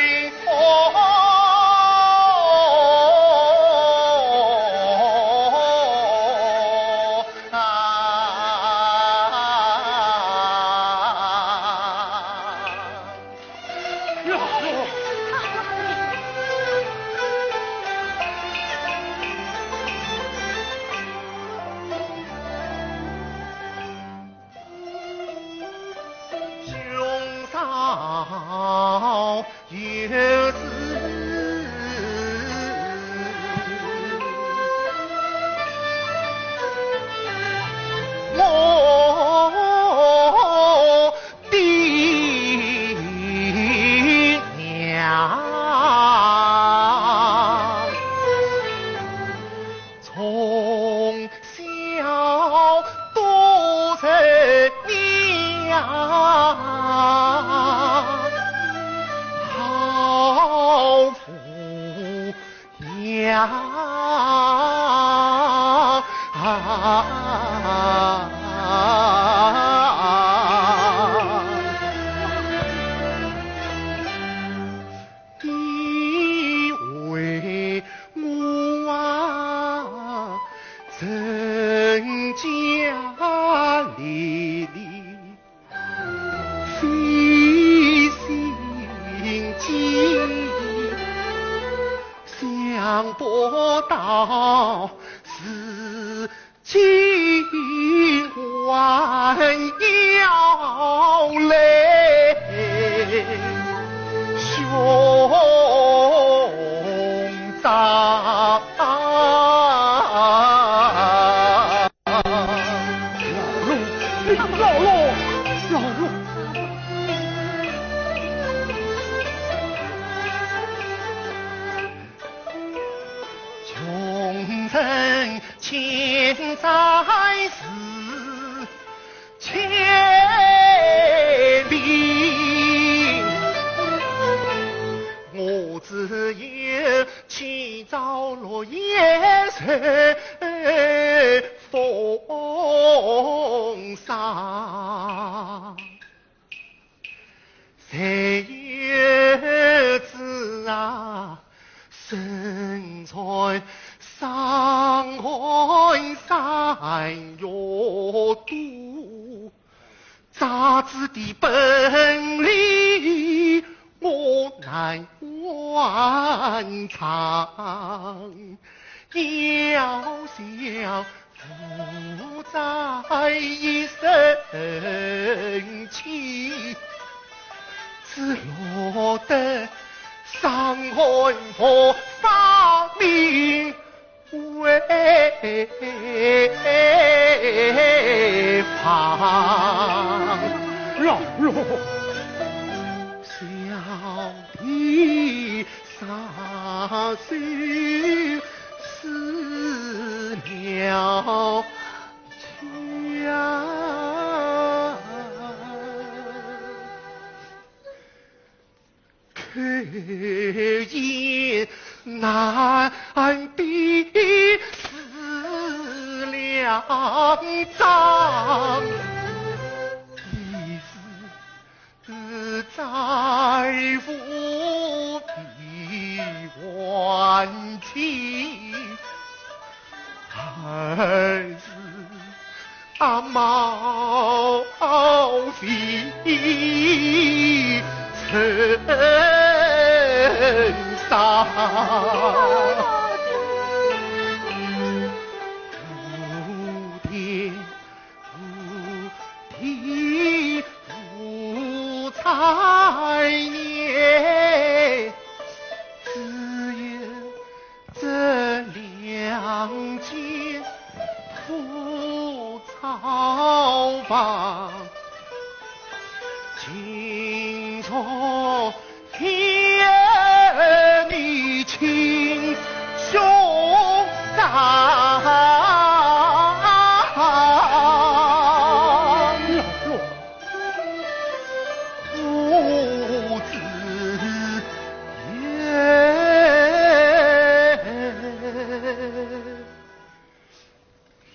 老罗。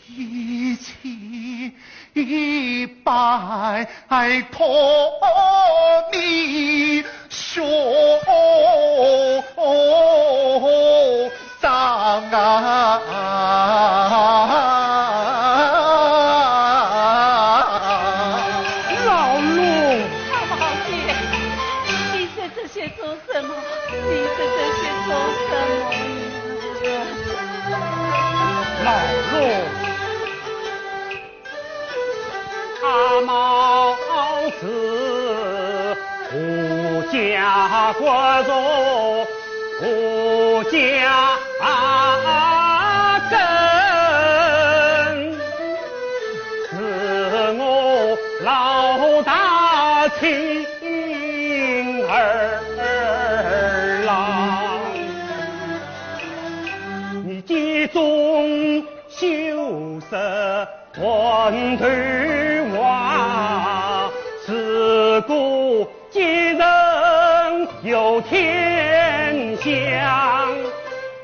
一起拜破你胸上啊！老罗。二毛姐，你说这些做什么？你说这些做什么？老罗。 阿毛是吴家国族，吴家根，是我老大亲儿郎。你家中 休说断头话，自古奸臣有天相，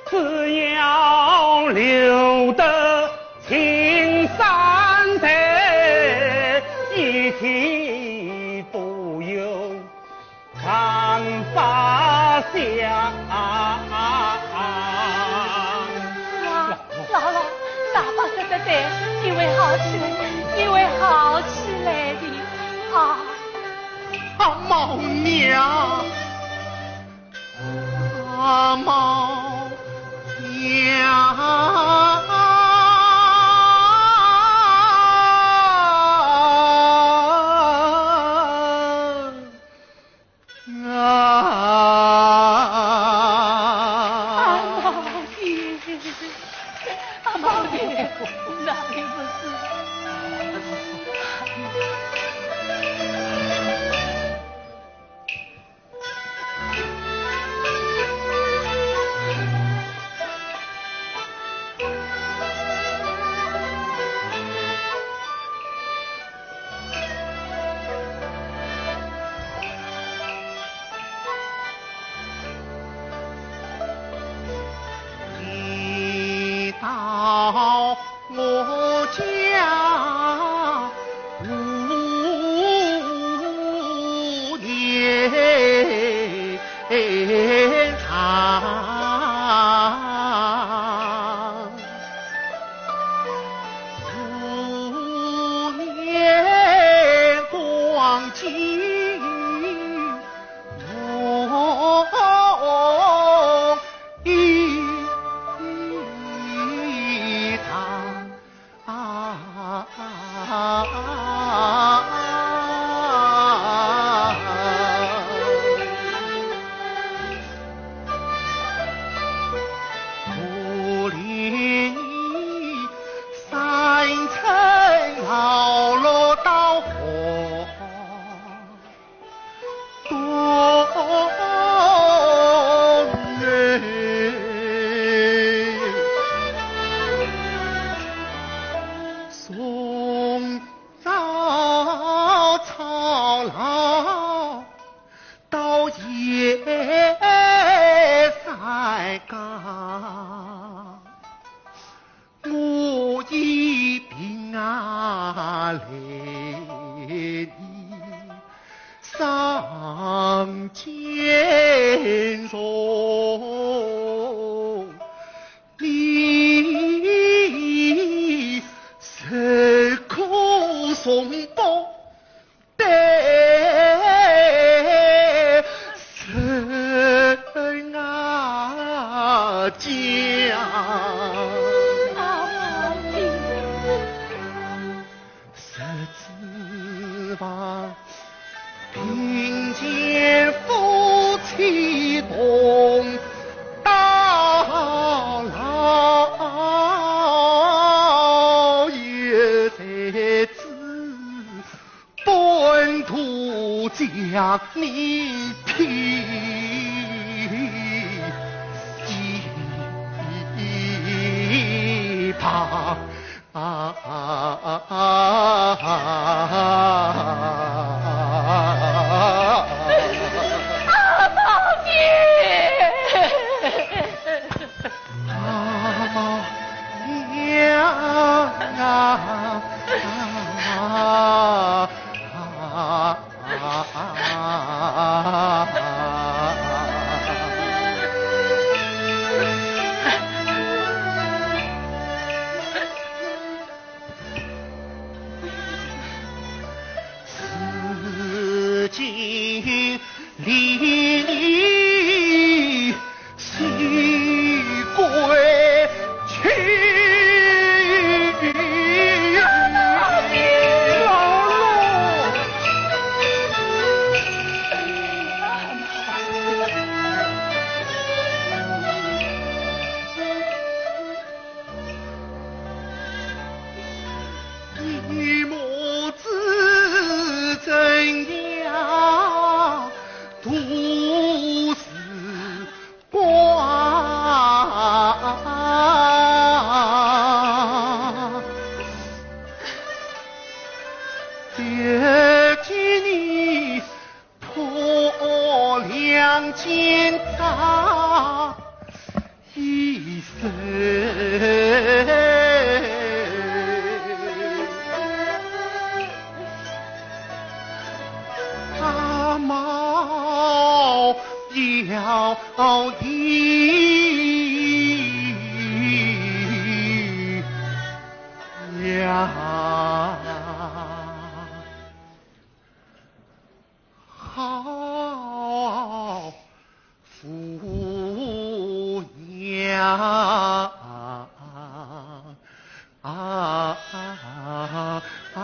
只要留得青山在，一天不由 长发香。哇，老老，大伯说得对，你会好起来，你会好起来的啊。阿毛娘，阿毛娘。啊！阿毛爷，阿毛爷，哪里不是？ 你到我家无年长，数年光景 我一趟啊。 从早操劳到夜三更， 我一病啊累你上肩重，你受苦从不 得人啊讲。啊，十指房，贫贱夫妻同到老，也在此 半途将你撇一旁。啊，宝姐！ 啊，娘呀，好福呀！啊啊啊！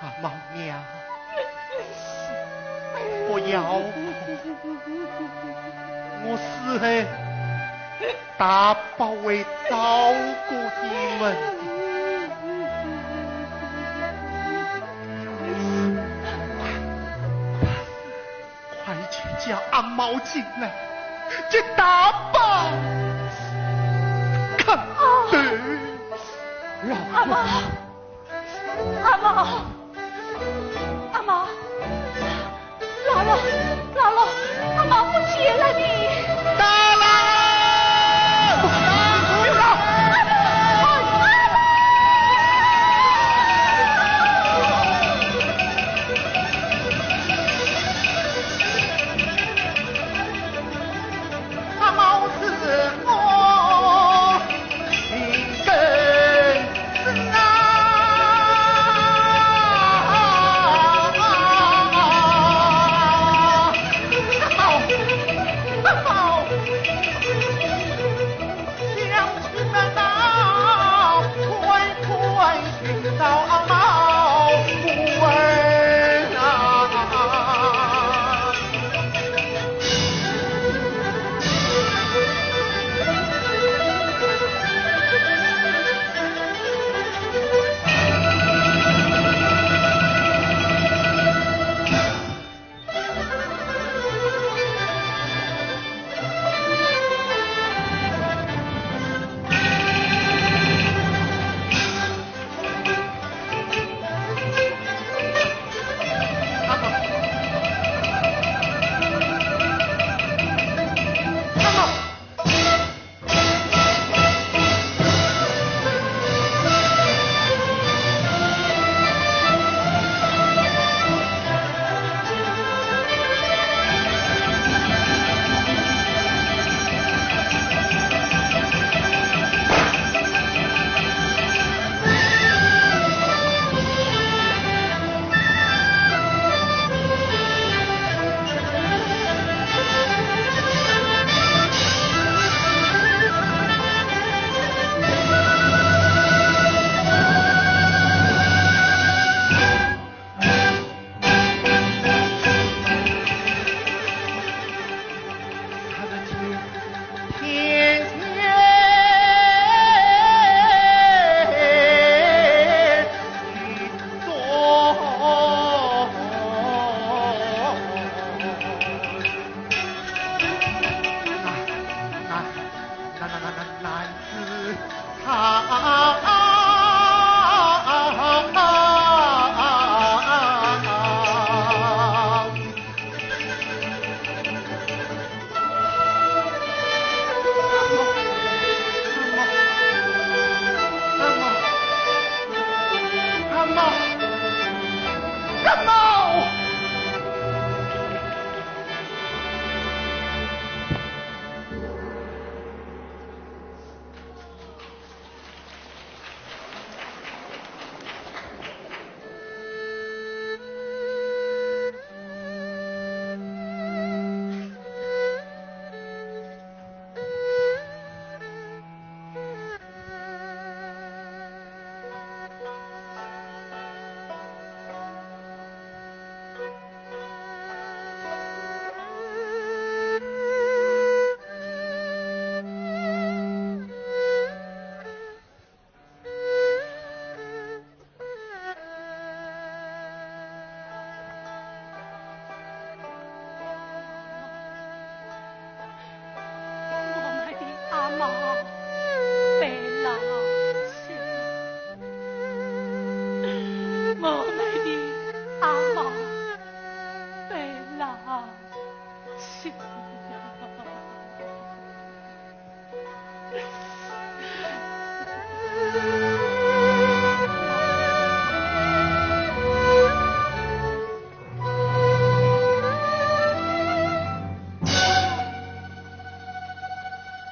阿毛娘，不要哭，我死后，大伯会照顾你们的。快去叫阿毛进来，叫大伯看病。阿毛，阿毛，阿毛，老爷，老爷，阿毛不见了呢。大郎！大郎！阿毛！阿毛是我亲生子啊！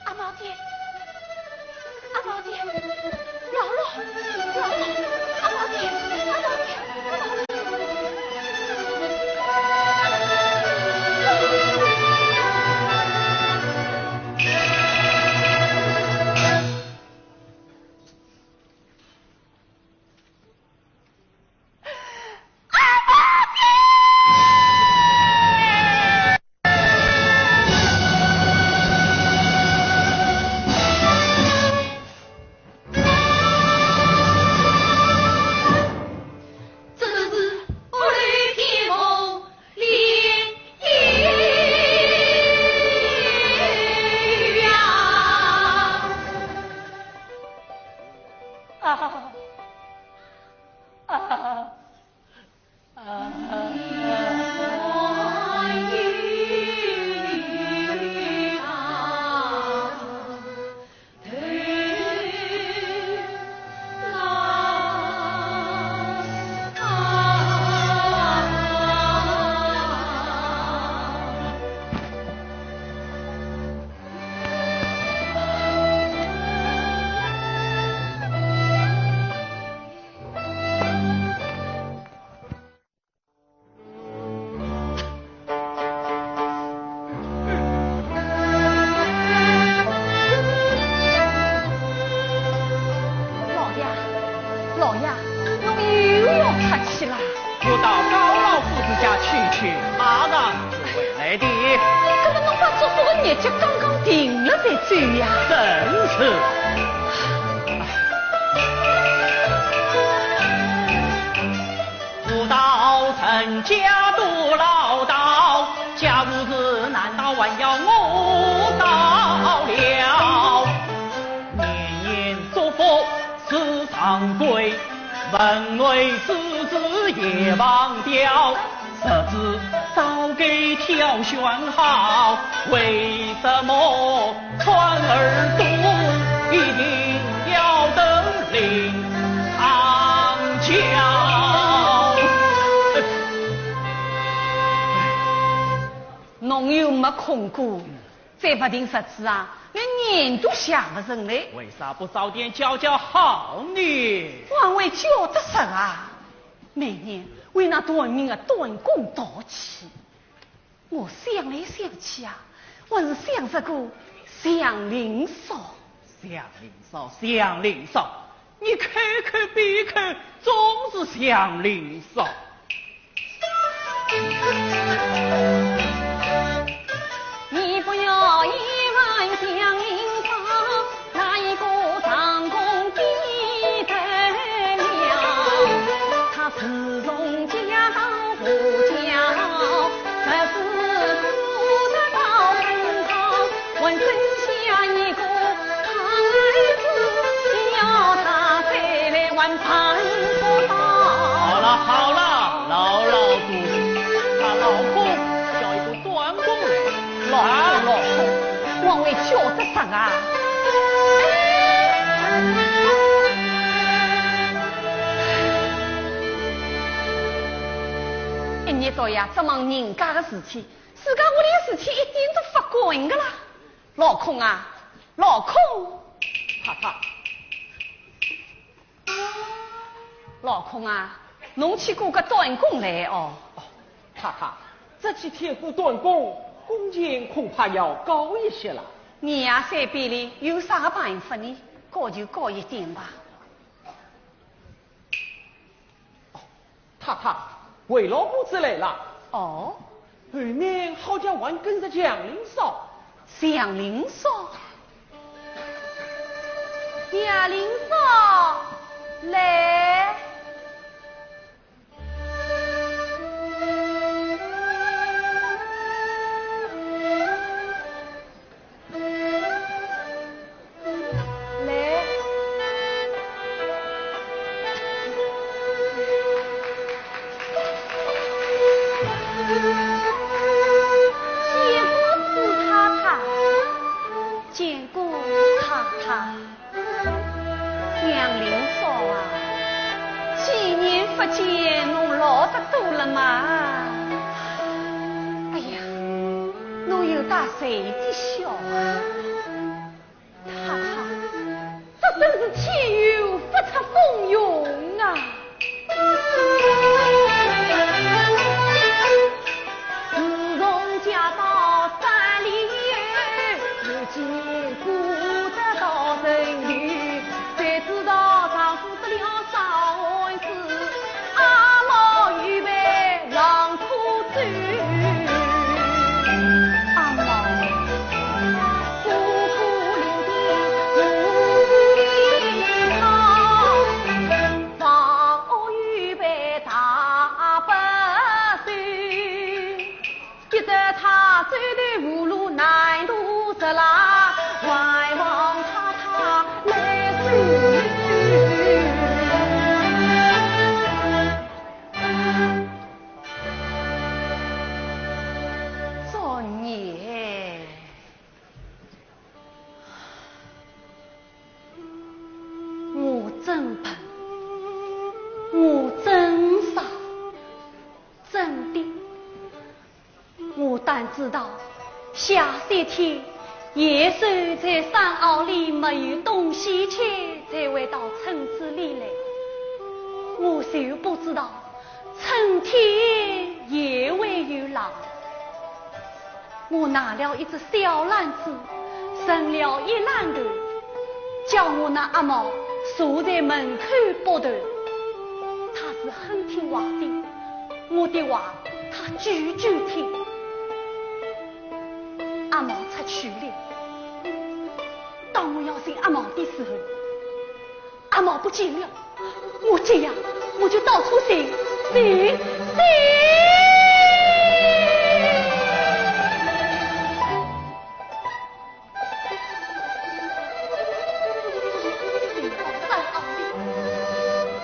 阿毛爹，阿毛爹，老六，老六，阿毛爹，阿毛爹，阿毛爹。老爷，老爷，侬又要出去啦？我到高老夫子家去去，马上就回来的。搿么侬把祝福的日脚刚刚定了再走呀？正是。我道陈家多老道，家无子，难道还要我到了？年年祝福是常规，门外之子也忘掉。 十指早该挑选好，为什么穿耳朵一定要等临窗交？侬又没空过，再勿定日子啊，连眼都瞎勿成嘞。为啥不早点教教好呢？还会教得着啊？每年为那短命的短工淘气。 我想来想去啊，还是想着个祥林嫂。祥林嫂，祥林嫂，你开口闭口总是祥林嫂。你不要一问祥林嫂， 哪一个长工比得了？他自从嫁到何家，这是做得到很好，还生下一个胖儿子，要他再来还办不到。好了好了，老老实实，把老公叫一个 短工嘞。老公，啊？老公，还会教得着啊？一日到夜只忙人家的事体，自家屋里的事体一点都勿管个啦。老公啊，老公。太太。 老公啊，侬去雇个短工来哦。哦，太太，这几天雇短工，工钱恐怕要高一些了。你呀，三边里有啥个办法呢？高就高一点吧。哦，太太，回老婆子来了。哦。 后面好像还跟着祥林嫂。祥林嫂？祥林嫂，来。 来。见过太太。见过太太。祥不见侬老得多了嘛。哎呀，侬有大谁的笑啊？太太，这真是天有不测风云啊！自从嫁到山里后，又见过得到人有，谁知道丈夫得了伤寒子，阿毛又被狼拖走。阿毛。 作孽。 我真笨，我真傻，真的，我当知道下雪天野兽在山坳里没有东西吃，才会到村子里来。我就不知道春天也会有狼。 我拿了一只小篮子，盛了一篮头，叫我那阿毛坐在门口剥头。他是很听话的，我的话他句句听。阿毛出去了，当我要寻阿毛的时候， 阿毛不见了，我急呀，我就到处寻，寻，寻。寻到山坳里，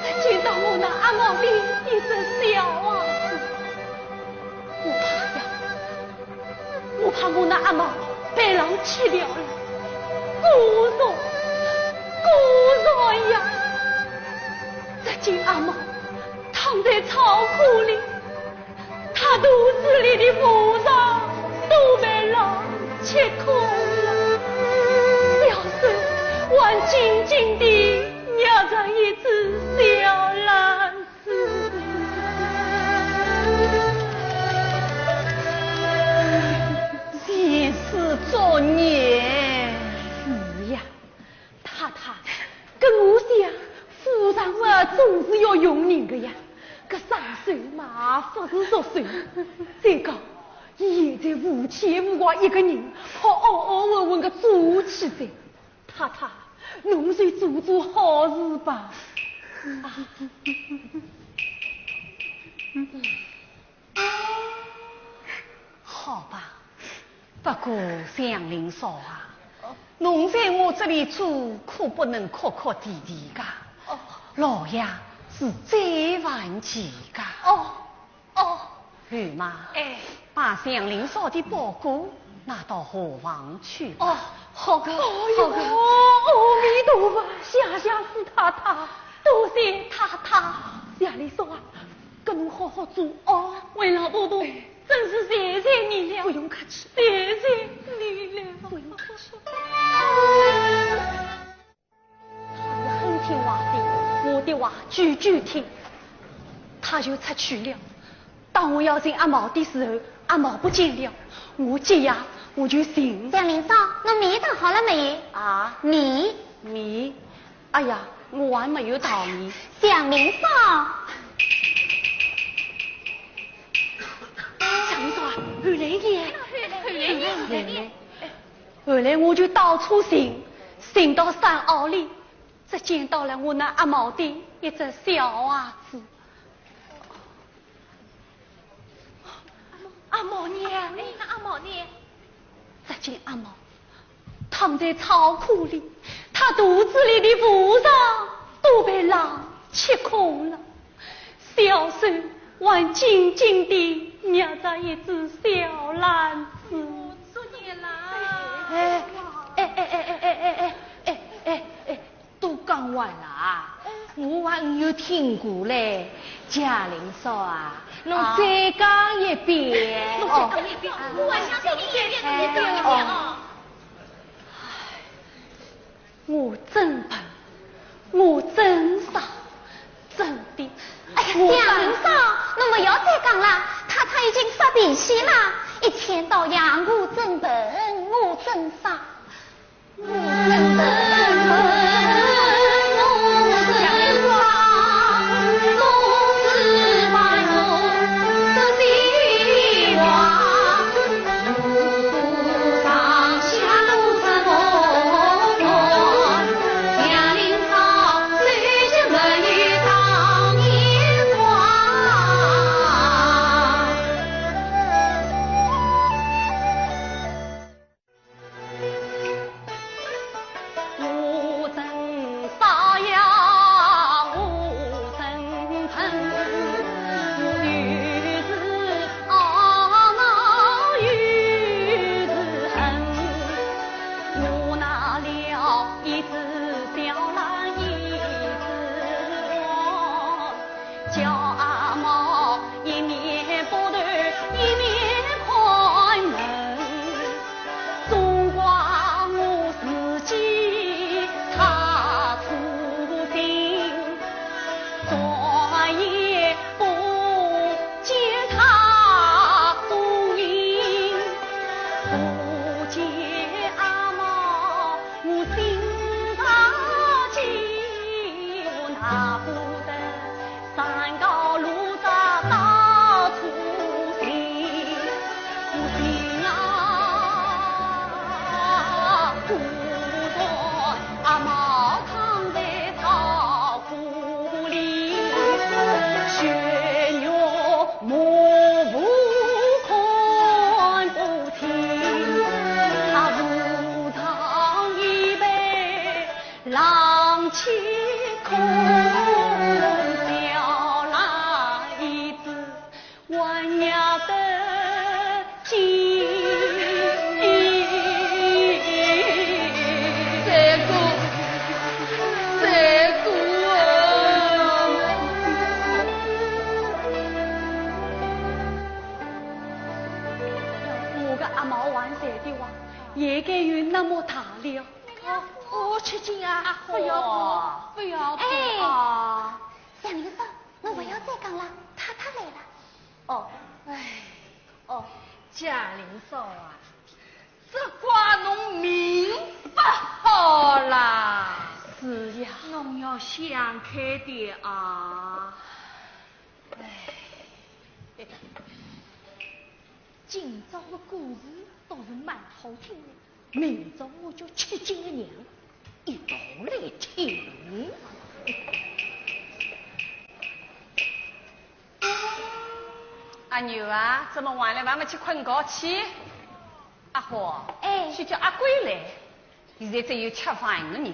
才见到我那阿毛的一只小鞋子。我怕呀， 我怕我那阿毛被狼吃掉了，孤弱，孤弱呀！只见阿毛躺在草窠里，他肚子里的内脏都被狼吃空了，小手还紧紧地捏着一只小篮子。 前世作孽。是呀，太太，搿我想，夫人嘛，总是要用人的呀。搿伤手嘛，勿是弱手。再讲，伊现在无牵无挂一个人，好安安稳稳个做下去哉。 太太，侬就做做好事吧。啊。好吧，不过祥林嫂啊，侬在我这里住，可不能哭哭啼啼噶。哦。老爷是最烦气噶。哦。 哦。后妈，哎。把祥林嫂的包裹拿到河房去吧。哦，好个，哦哟，好个。阿弥陀佛，谢谢四太太，多谢太太。祥林嫂啊，搿侬好好做哦。为老婆婆，真是谢谢你了。不用客气。谢谢你了。不用客气。 是很听话的，我的话句句听。他就出去了。当我要寻阿毛的时候，阿毛不见了。我急呀，我就寻。祥林嫂，侬面烫好了没有？啊？面？面？哎呀，我还没有淘面。祥林嫂。祥林嫂啊，后来呢？后来呢？后来呢？ 后来我就到处寻，寻到山坳里，只见到了我那阿毛的一只小鞋子。阿毛呢？哎，那阿毛呢？只见阿毛躺在草窠里，他肚子里的内脏都被狼吃空了。 小手还紧紧地捏着一只小篮子。作孽啦！哎，哎，哎，哎，哎，哎，哎，哎，哎，哎，哎，都讲完了啊，我还没有听过嘞。嘉玲嫂啊，侬再讲一遍。侬再讲一遍，我还想听一遍，侬再讲一遍啊。我真笨，我真傻，真的。哎呀，嘉玲嫂，侬勿要再讲了，太太已经发脾气了，一天到夜我真笨，我真傻。我个阿毛还在的哇，也该有那么大了。哦，哦，吃惊啊，阿好。不要哭，不要哭哎啊。杨林嫂，我不要再讲了，太太来了。哦，哎，哦，嘉玲嫂啊，这怪侬命不好啦。是呀。侬要想开点啊。哎。 今朝的故事倒是蛮好听的，明朝我叫吃惊的娘一道来听。阿牛啊，怎么还来还没去困觉去？阿花，哎。去叫阿贵来。现在只有吃饭的人，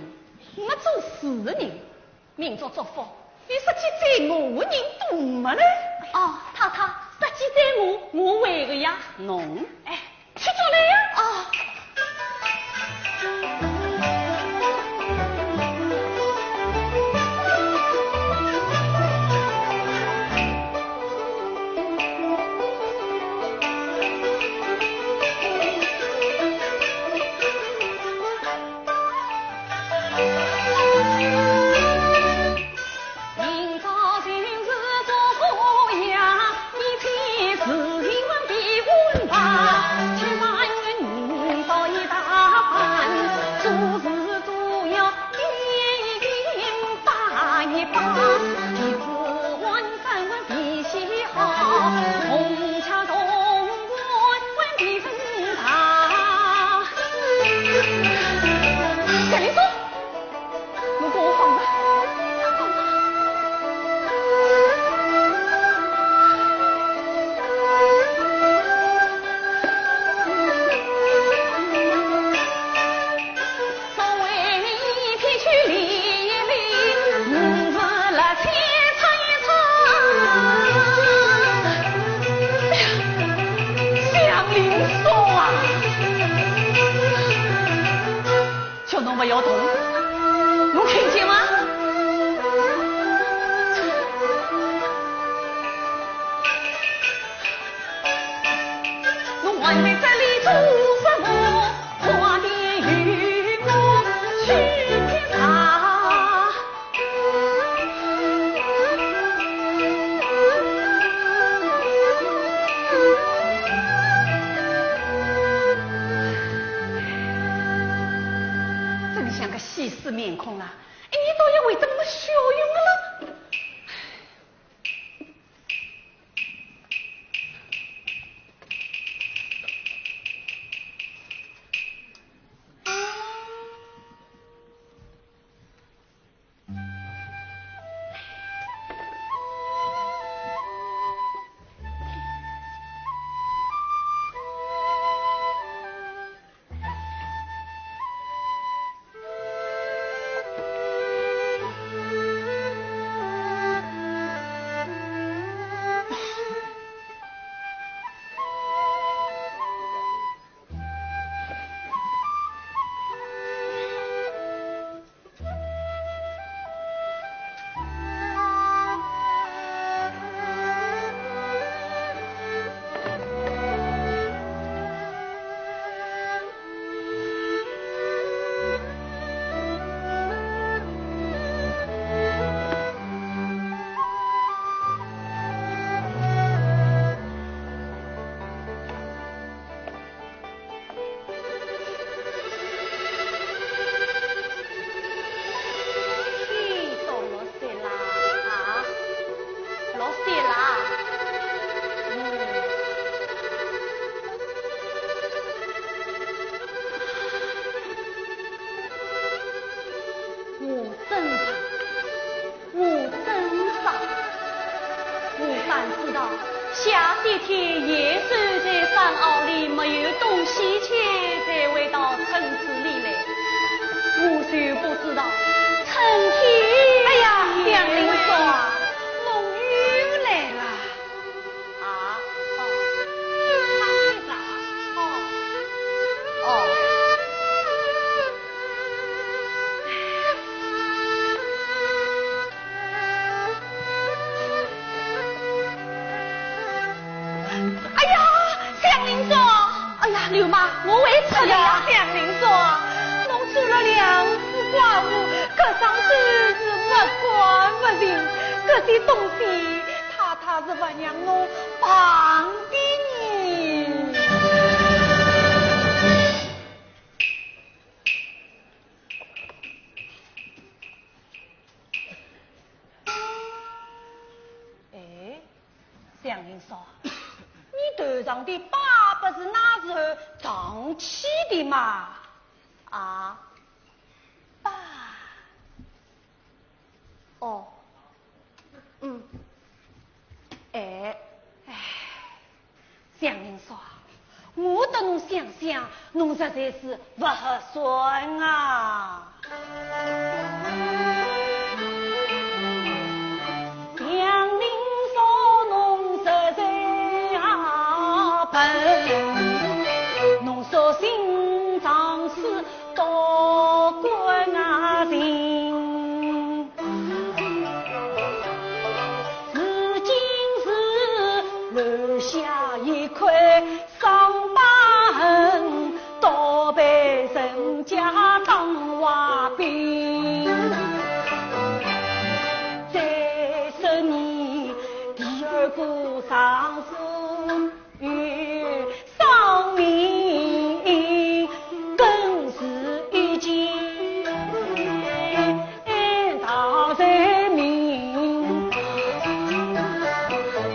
没做事的人。 民族祝福，有啥记载我人都没嘞。哦，太太，啥记载我，我会个呀。侬？哎，去做来呀。哦。空了，一年多也为怎么效用了？天都落雪啦，啊，落雪啦。嗯。我真的 我真傻，我哪知道下雪天野兽在山坳里没有东西吃，才会到村子里来。我就不知道春天……哎呀，祥林嫂啊，侬又来了。 啊，哦，他睡着，哦，哦。哎呀，祥林嫂！哎呀，刘妈，我回来了呀。哎呀，祥林嫂，侬做了两世寡妇，搿双手是勿干勿净，搿些东西 太太是勿让侬碰的呢。哎，祥林嫂，你头上的疤不是那时候长起的吗？啊，疤。 哦，嗯，哎，哎，祥林嫂，我搭侬想想，侬实在是勿合算啊。祥林嫂，侬实在啊笨，侬说新常识 多管闲事，如今是留下一块伤疤痕，倒被人家当坏病。再说你第二个常识 与生命更是一件大罪名。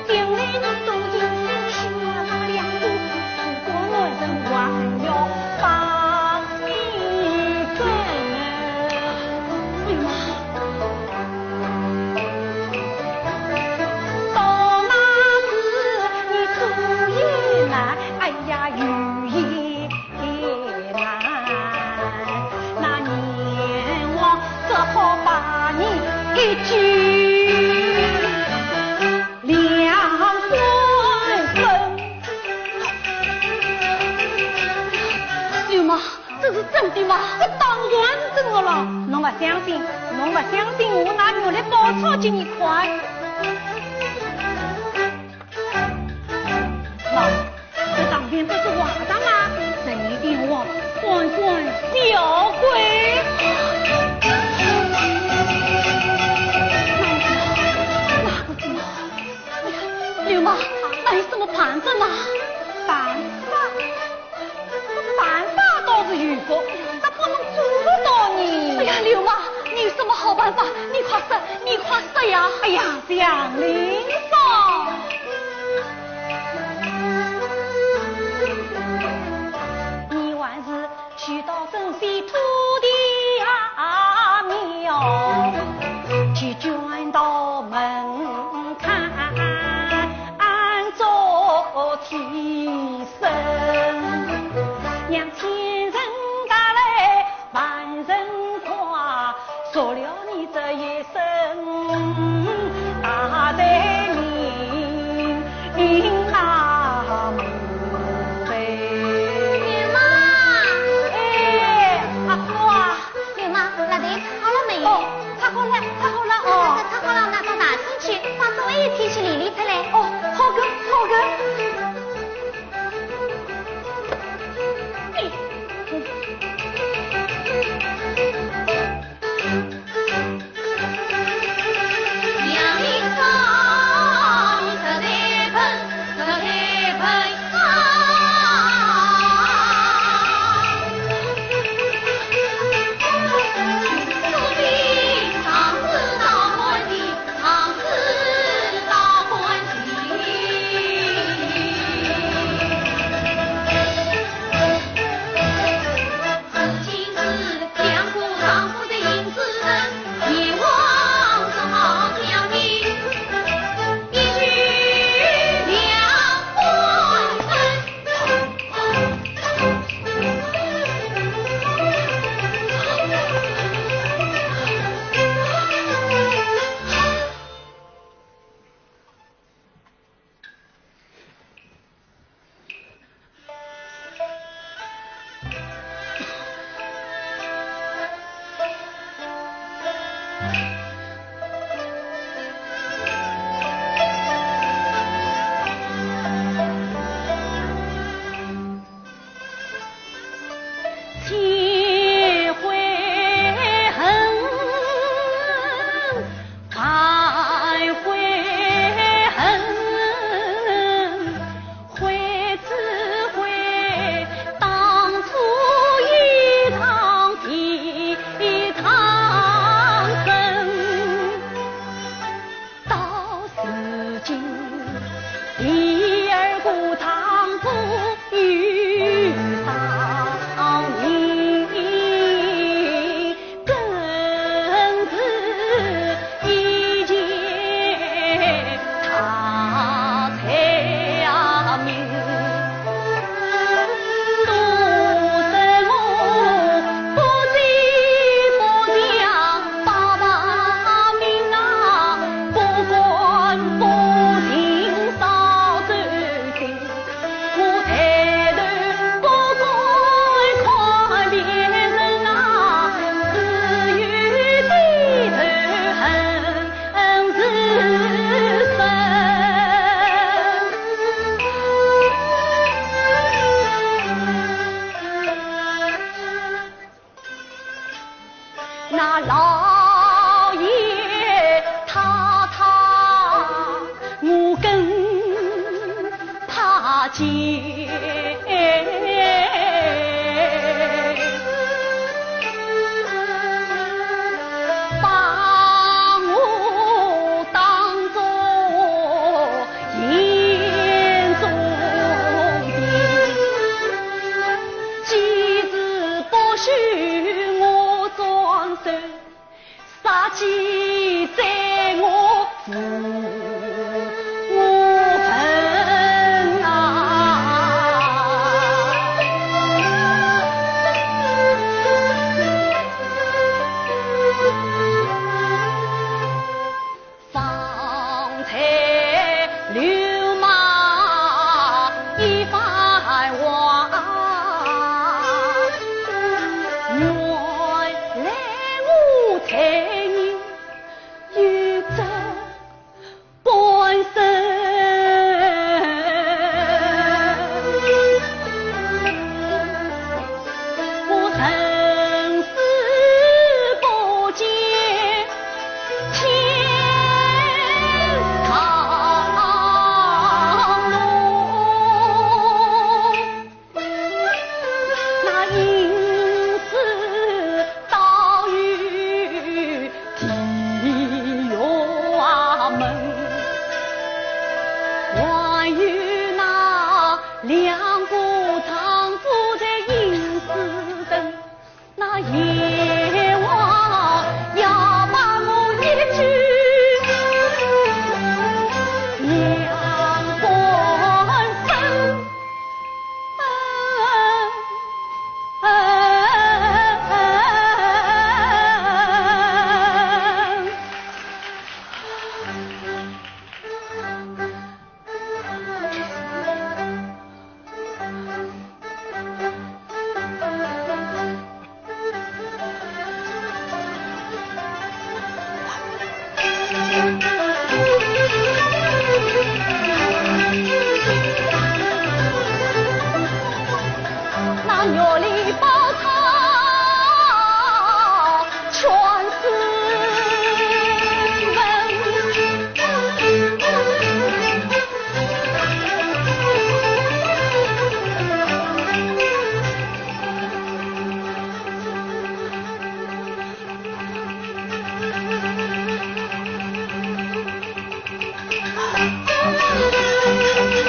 将来你多情夫妻那两个，如果男人还要把你跟，哎呀妈！ 到那时你出也难，哎呀，入也难。那阎王只好把你一举两官分。刘妈， 这是真的吗？这当然是真的了。侬勿相信，侬勿相信，我拿玉历宝钞给你看。喏，这上边不是画上吗？十二点黄，官官小鬼。哪个字？哪个字嘛？哎呀，刘妈，那有什么办法吗？办法？ 这办法倒是有个，咋不能做得到呢？哎呀，刘妈，好办法，你快说，你快说呀！哎呀，祥林嫂，你还是去到准备土地啊，你要去捐到门槛，做替身，让千人家来 万人夸，说了你这一声大罪名啊，母辈。舅妈！哎，阿哥啊。舅妈，蜡头插好了没有？哦，插好了，插好了哦。插好了，拿到大厅去，放最后一天去理理出来。哦，好个，好个。千回恨，万回恨，悔只悔当初一场的一场恨。 到如今，第二个丈夫又上门，更是一件大罪名。都说我不知不觉 爸爸命啊，不管不行少走近，我抬头不敢看别人啊，只有低头恨自身。 那老爷太太，我更怕见。把我当作 眼中钉。几时不许我转身，杀鸡宰我是我份啊。方才刘妈一番话，原来我才人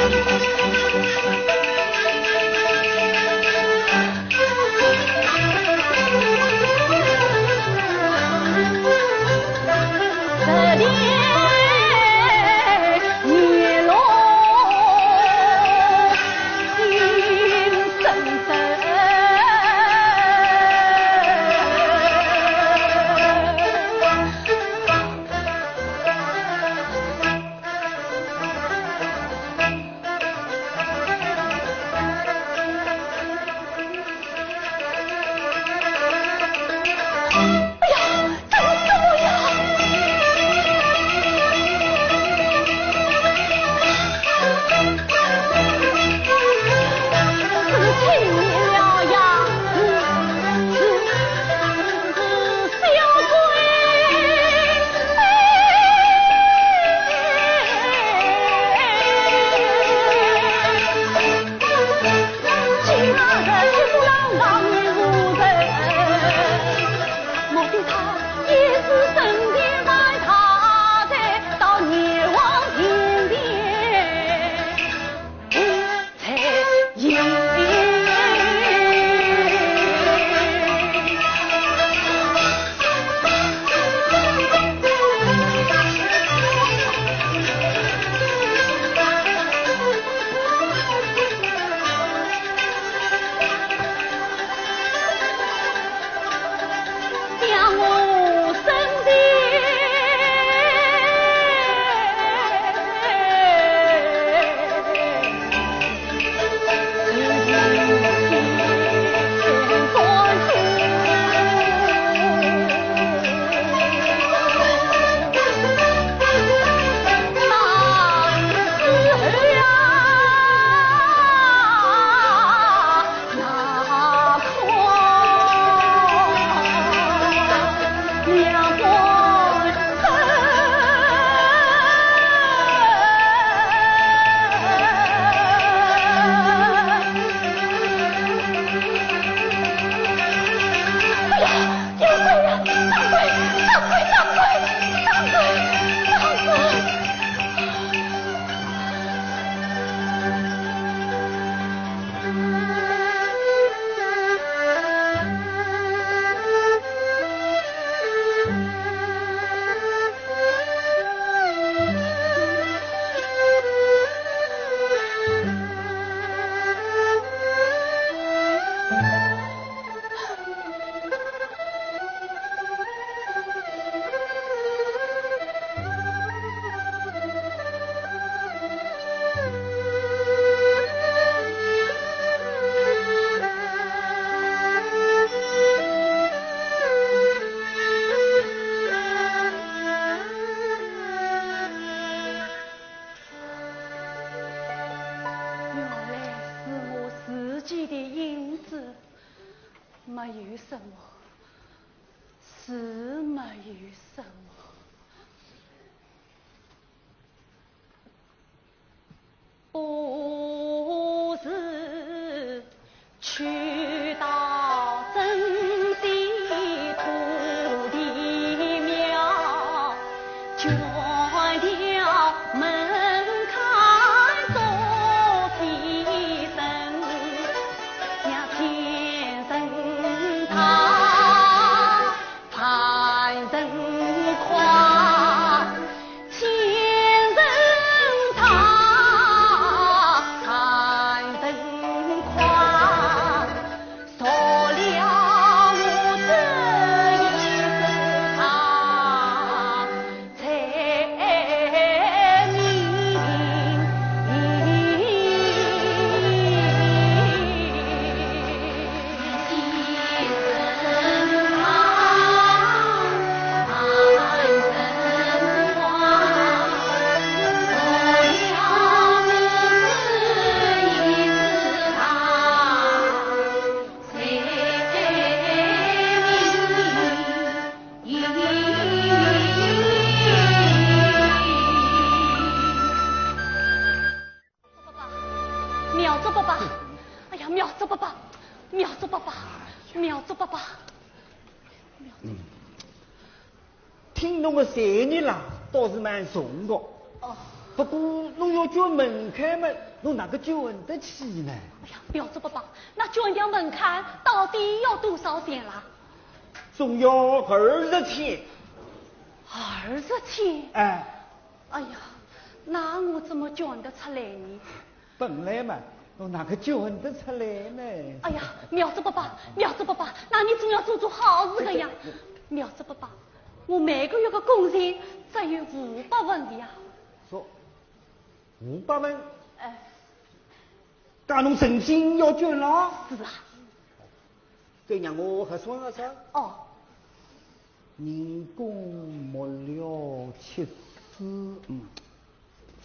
哎呀，怎么这么样？是亲了呀，是，是小鬼。 哎呀，有鬼呀！打鬼，打鬼，打鬼，打鬼，打鬼！原来是我自己的影子。 没有什么，是没有什么。不是去到真的土地庙，全条门开做天神。 要天神道，凡人快，天神道，凡人快，除了我这一身道。 苗族伯伯，哎呀，苗族伯伯，苗族伯伯，苗族伯伯。听侬个才艺啦，倒是蛮雄个。哦。不过侬要捐门槛嘛，侬哪个捐得起呢？哎呀，表叔伯伯，那捐条门槛到底要多少钱啦？总要二十千。二十千？哎。哎呀，那我怎么捐得出来呢？本来嘛，侬哪个捐得出来呢？哎呀，表叔伯伯，表叔伯伯，那你总要做做好事个呀。表叔伯伯，我每个月的工钱只有五百文的呀。说，五百文？哎。搿侬诚心要捐了？是啊。再让我核算核算。哦。人工没了七四，嗯，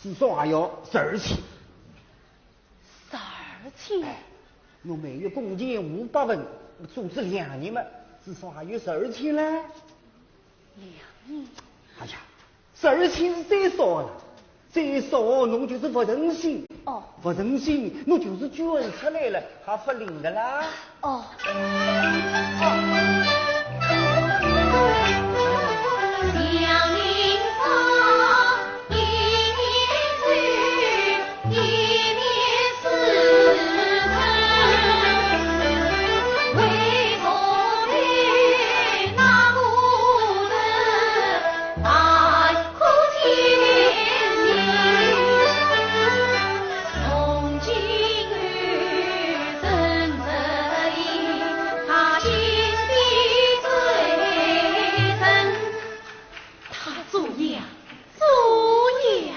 至少还要十二千。十二千？哎，侬每月工钱五百文，做仔两年嘛，至少还有十二千嘞。两年？哎呀，十二千是最少了，最少侬就是不诚心。哦。不诚心，侬就是捐出来了，还不灵的啦。哦。他做呀，做呀。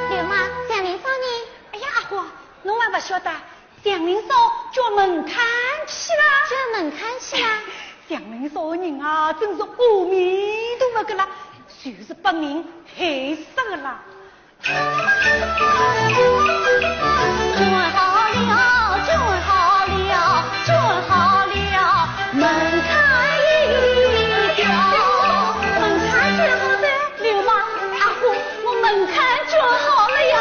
刘妈，祥林嫂呢？哎呀，阿花，侬还不晓得，祥林嫂捐门槛去了。捐门槛去了？祥林嫂个人啊，真是阿弥陀佛个啦，就是把人害死个啦。捐好了，捐好了，捐好了，门槛一掉。门槛捐好的，刘妈，阿花，我门槛捐好了呀。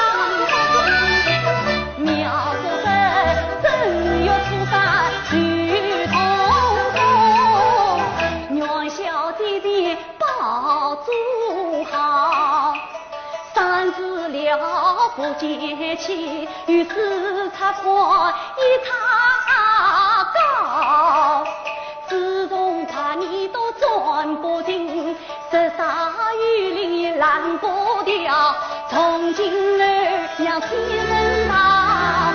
苗族人正月初三去通风，元宵节前包做好。 三十六不节气，与世拆破一拆高。自从八年到转不停，十三雨淋也拦不掉。从今后让天神大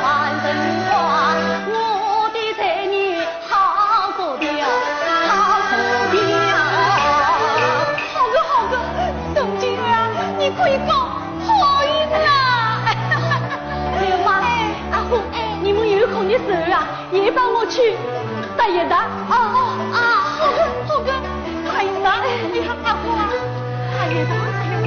万神花，我的罪孽 好过掉，好过掉。好个好个，宋金儿啊，你可以讲好意思啦。刘妈，哎，阿虎，哎，你们有空的时候啊，也帮我去搭一搭。哦，哦，啊，好个，好个，哎呀，哎呀，阿虎啊，搭一搭，哎呀。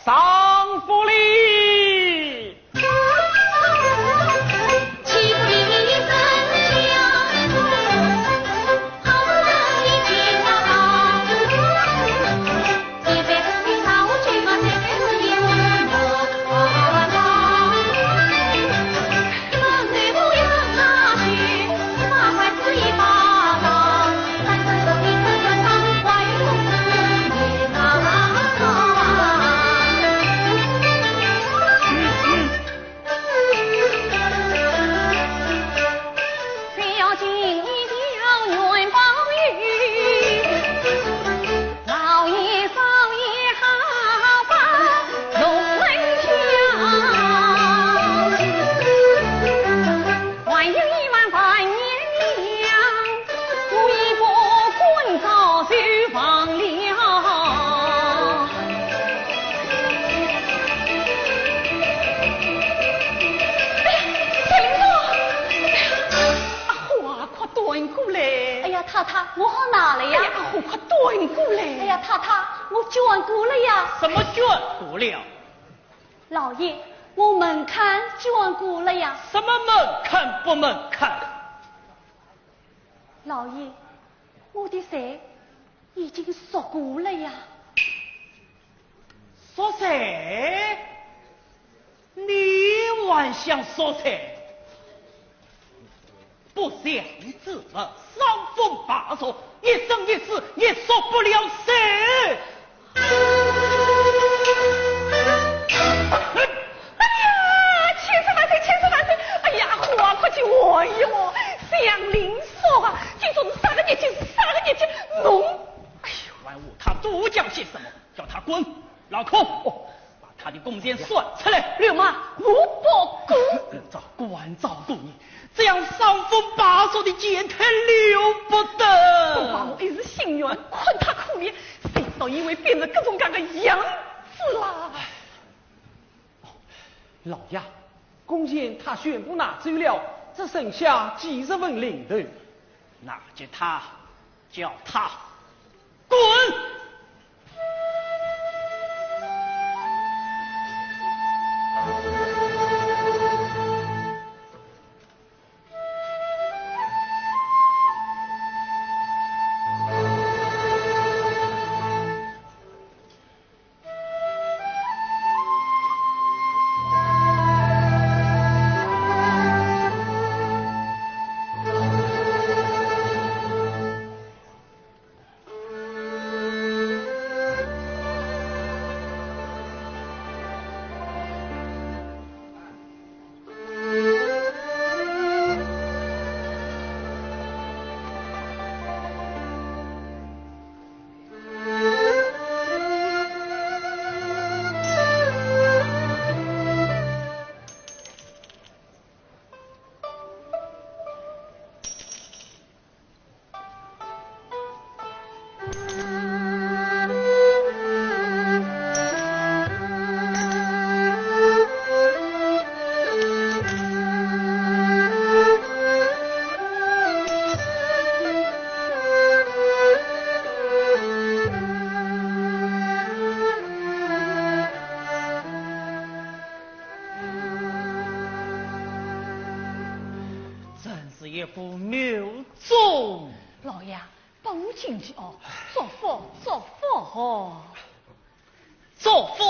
上府里。哎呀，快端过来！哎呀，太太，我好拿了呀。哎呀，阿花，快端过来！哎呀，太太，我捐过了呀。什么捐过了？老爷，我门槛捐过了呀。什么门槛不门槛？老爷，我的罪已经赎过了呀。赎罪？你还想赎罪？不祥之物，伤风败俗，一生一世也赎不了罪。哎呀，千岁万岁，千岁万岁！哎呀，阿花，快去看一看，祥林嫂啊，今朝是啥个日子，啥个日子，侬，哎呦，还和他多讲些什么？ 叫他滚！老孔，哦，把他的工钱算出来。流氓，我不管。照官照顾你，这样伤风败俗的贱胎留不得。不把我一时心愿，看他可怜，谁知道因为变成各种各样的样子啦。老爷，工钱他全部拿走了，只剩下几十文零头。那给他，叫他 滚！真是一副扭种。老爷，不进去哦，祝福，祝福哦。祝福。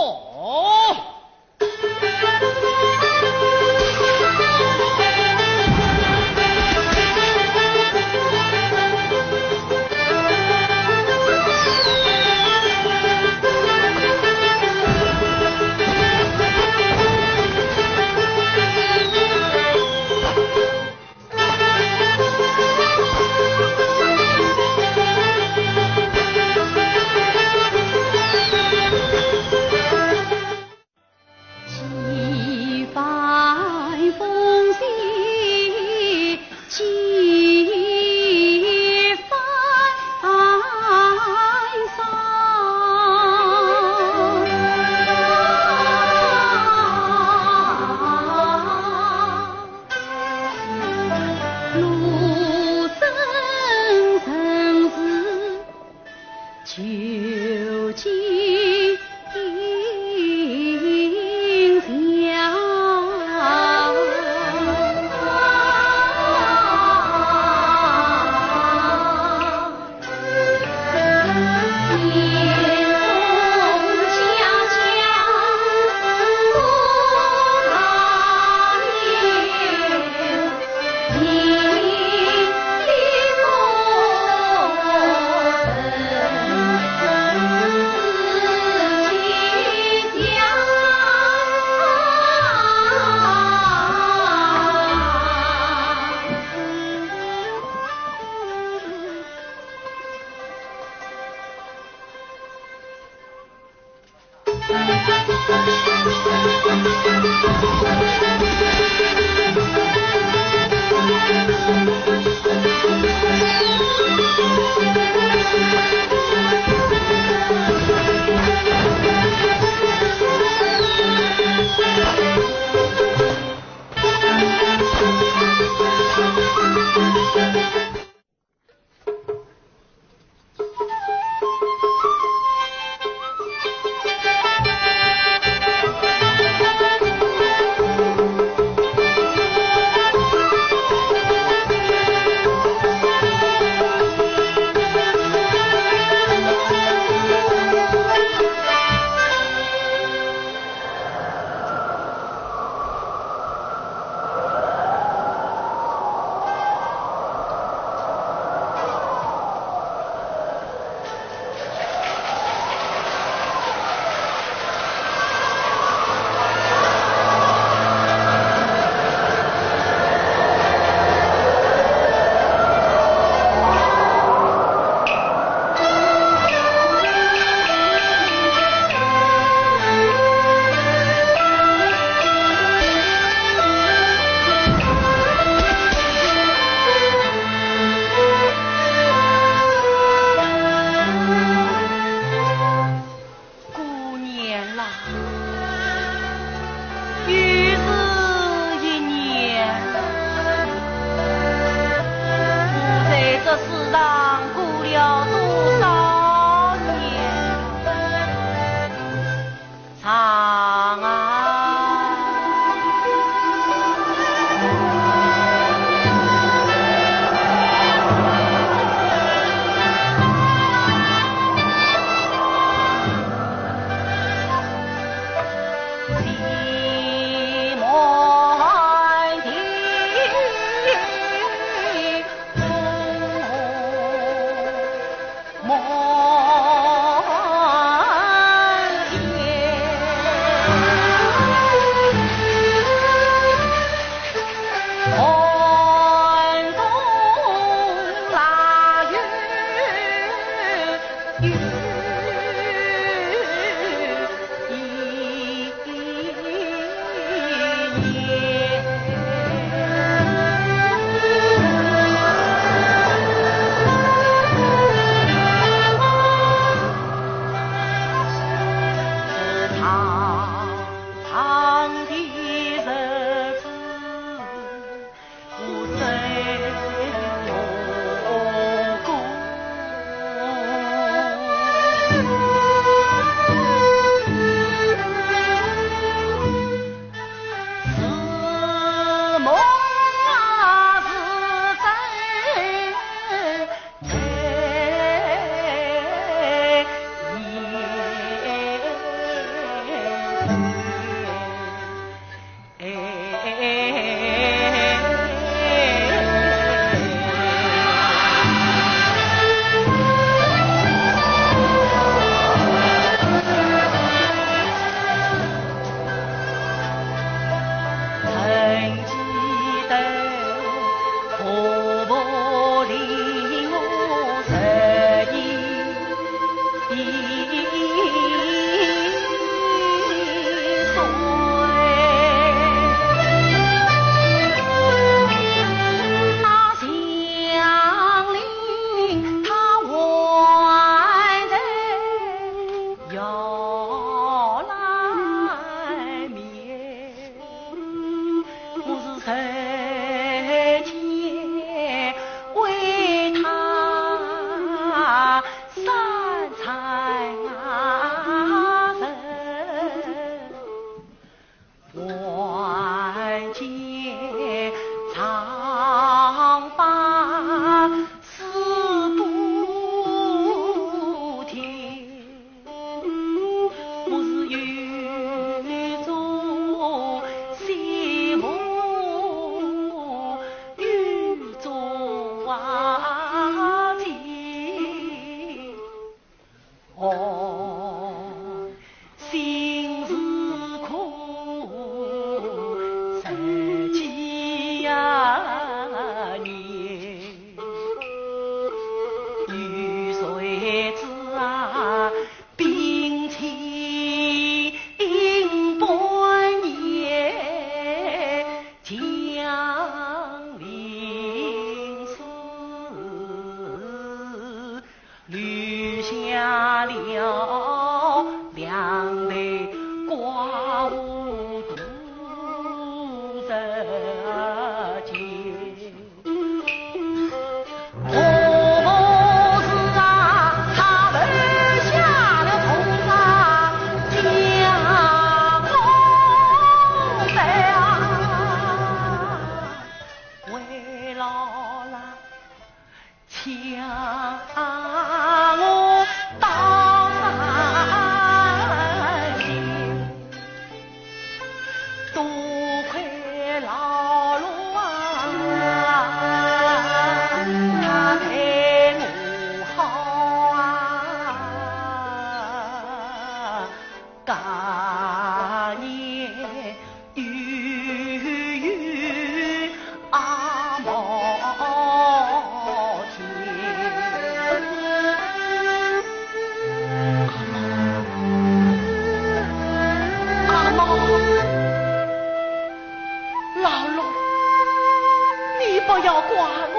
不要怪我，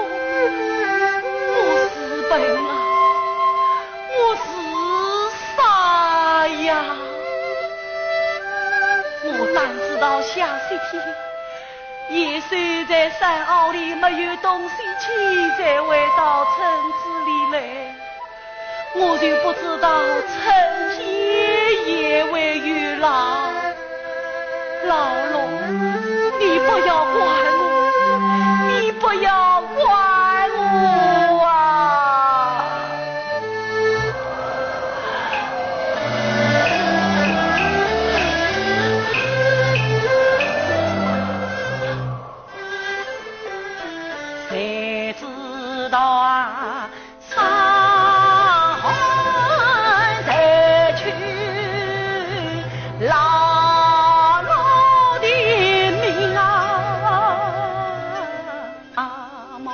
我是笨啊，我是傻呀。我单知道下雪天，野兽在山坳里没有东西吃，才会到村子里来。 我就不知道春天也会有狼。老龙，你不要怪我，你不要怪我啊！谁知道啊， 伤寒才去，老老的命啊，阿毛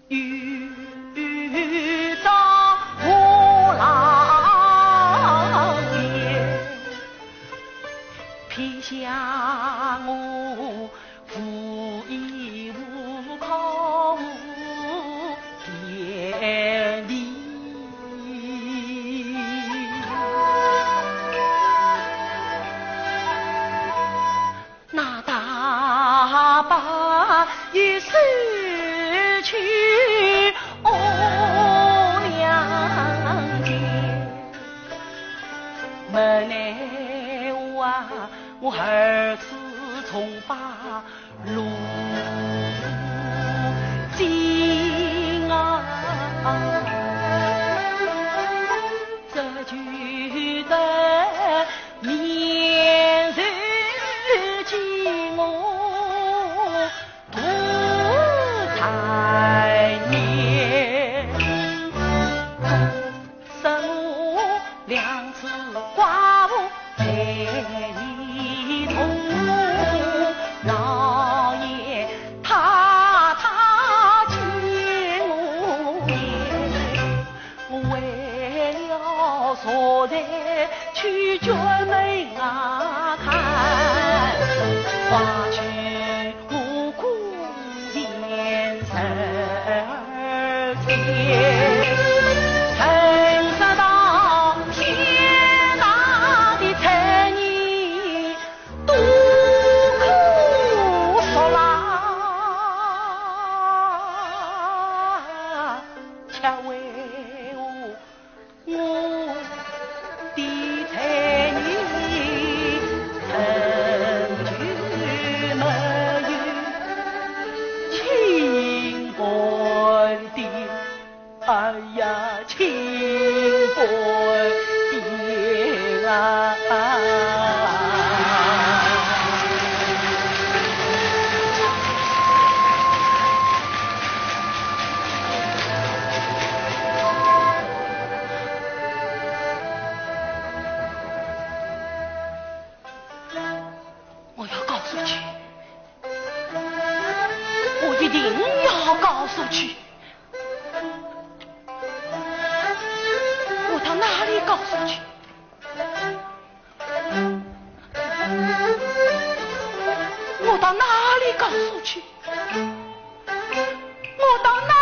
与到我老爷，撇下我 无依无靠无天地。那大伯一失去我娘亲，没奈何啊，我儿子从把 路经啊，这就得面受寂寞独残年。 生我两子寡妇陪你同，老爷太太见我面，我为了坐在去角门外看，花去 我孤雁十二岁，曾受到天大的残忍，多苦受啦，却为我 我的才艺，成就没有清官的，哎呀，清官的啊！ 我要告诉去，我一定要告诉去。我到哪里告诉去？我到哪里告诉去？我到哪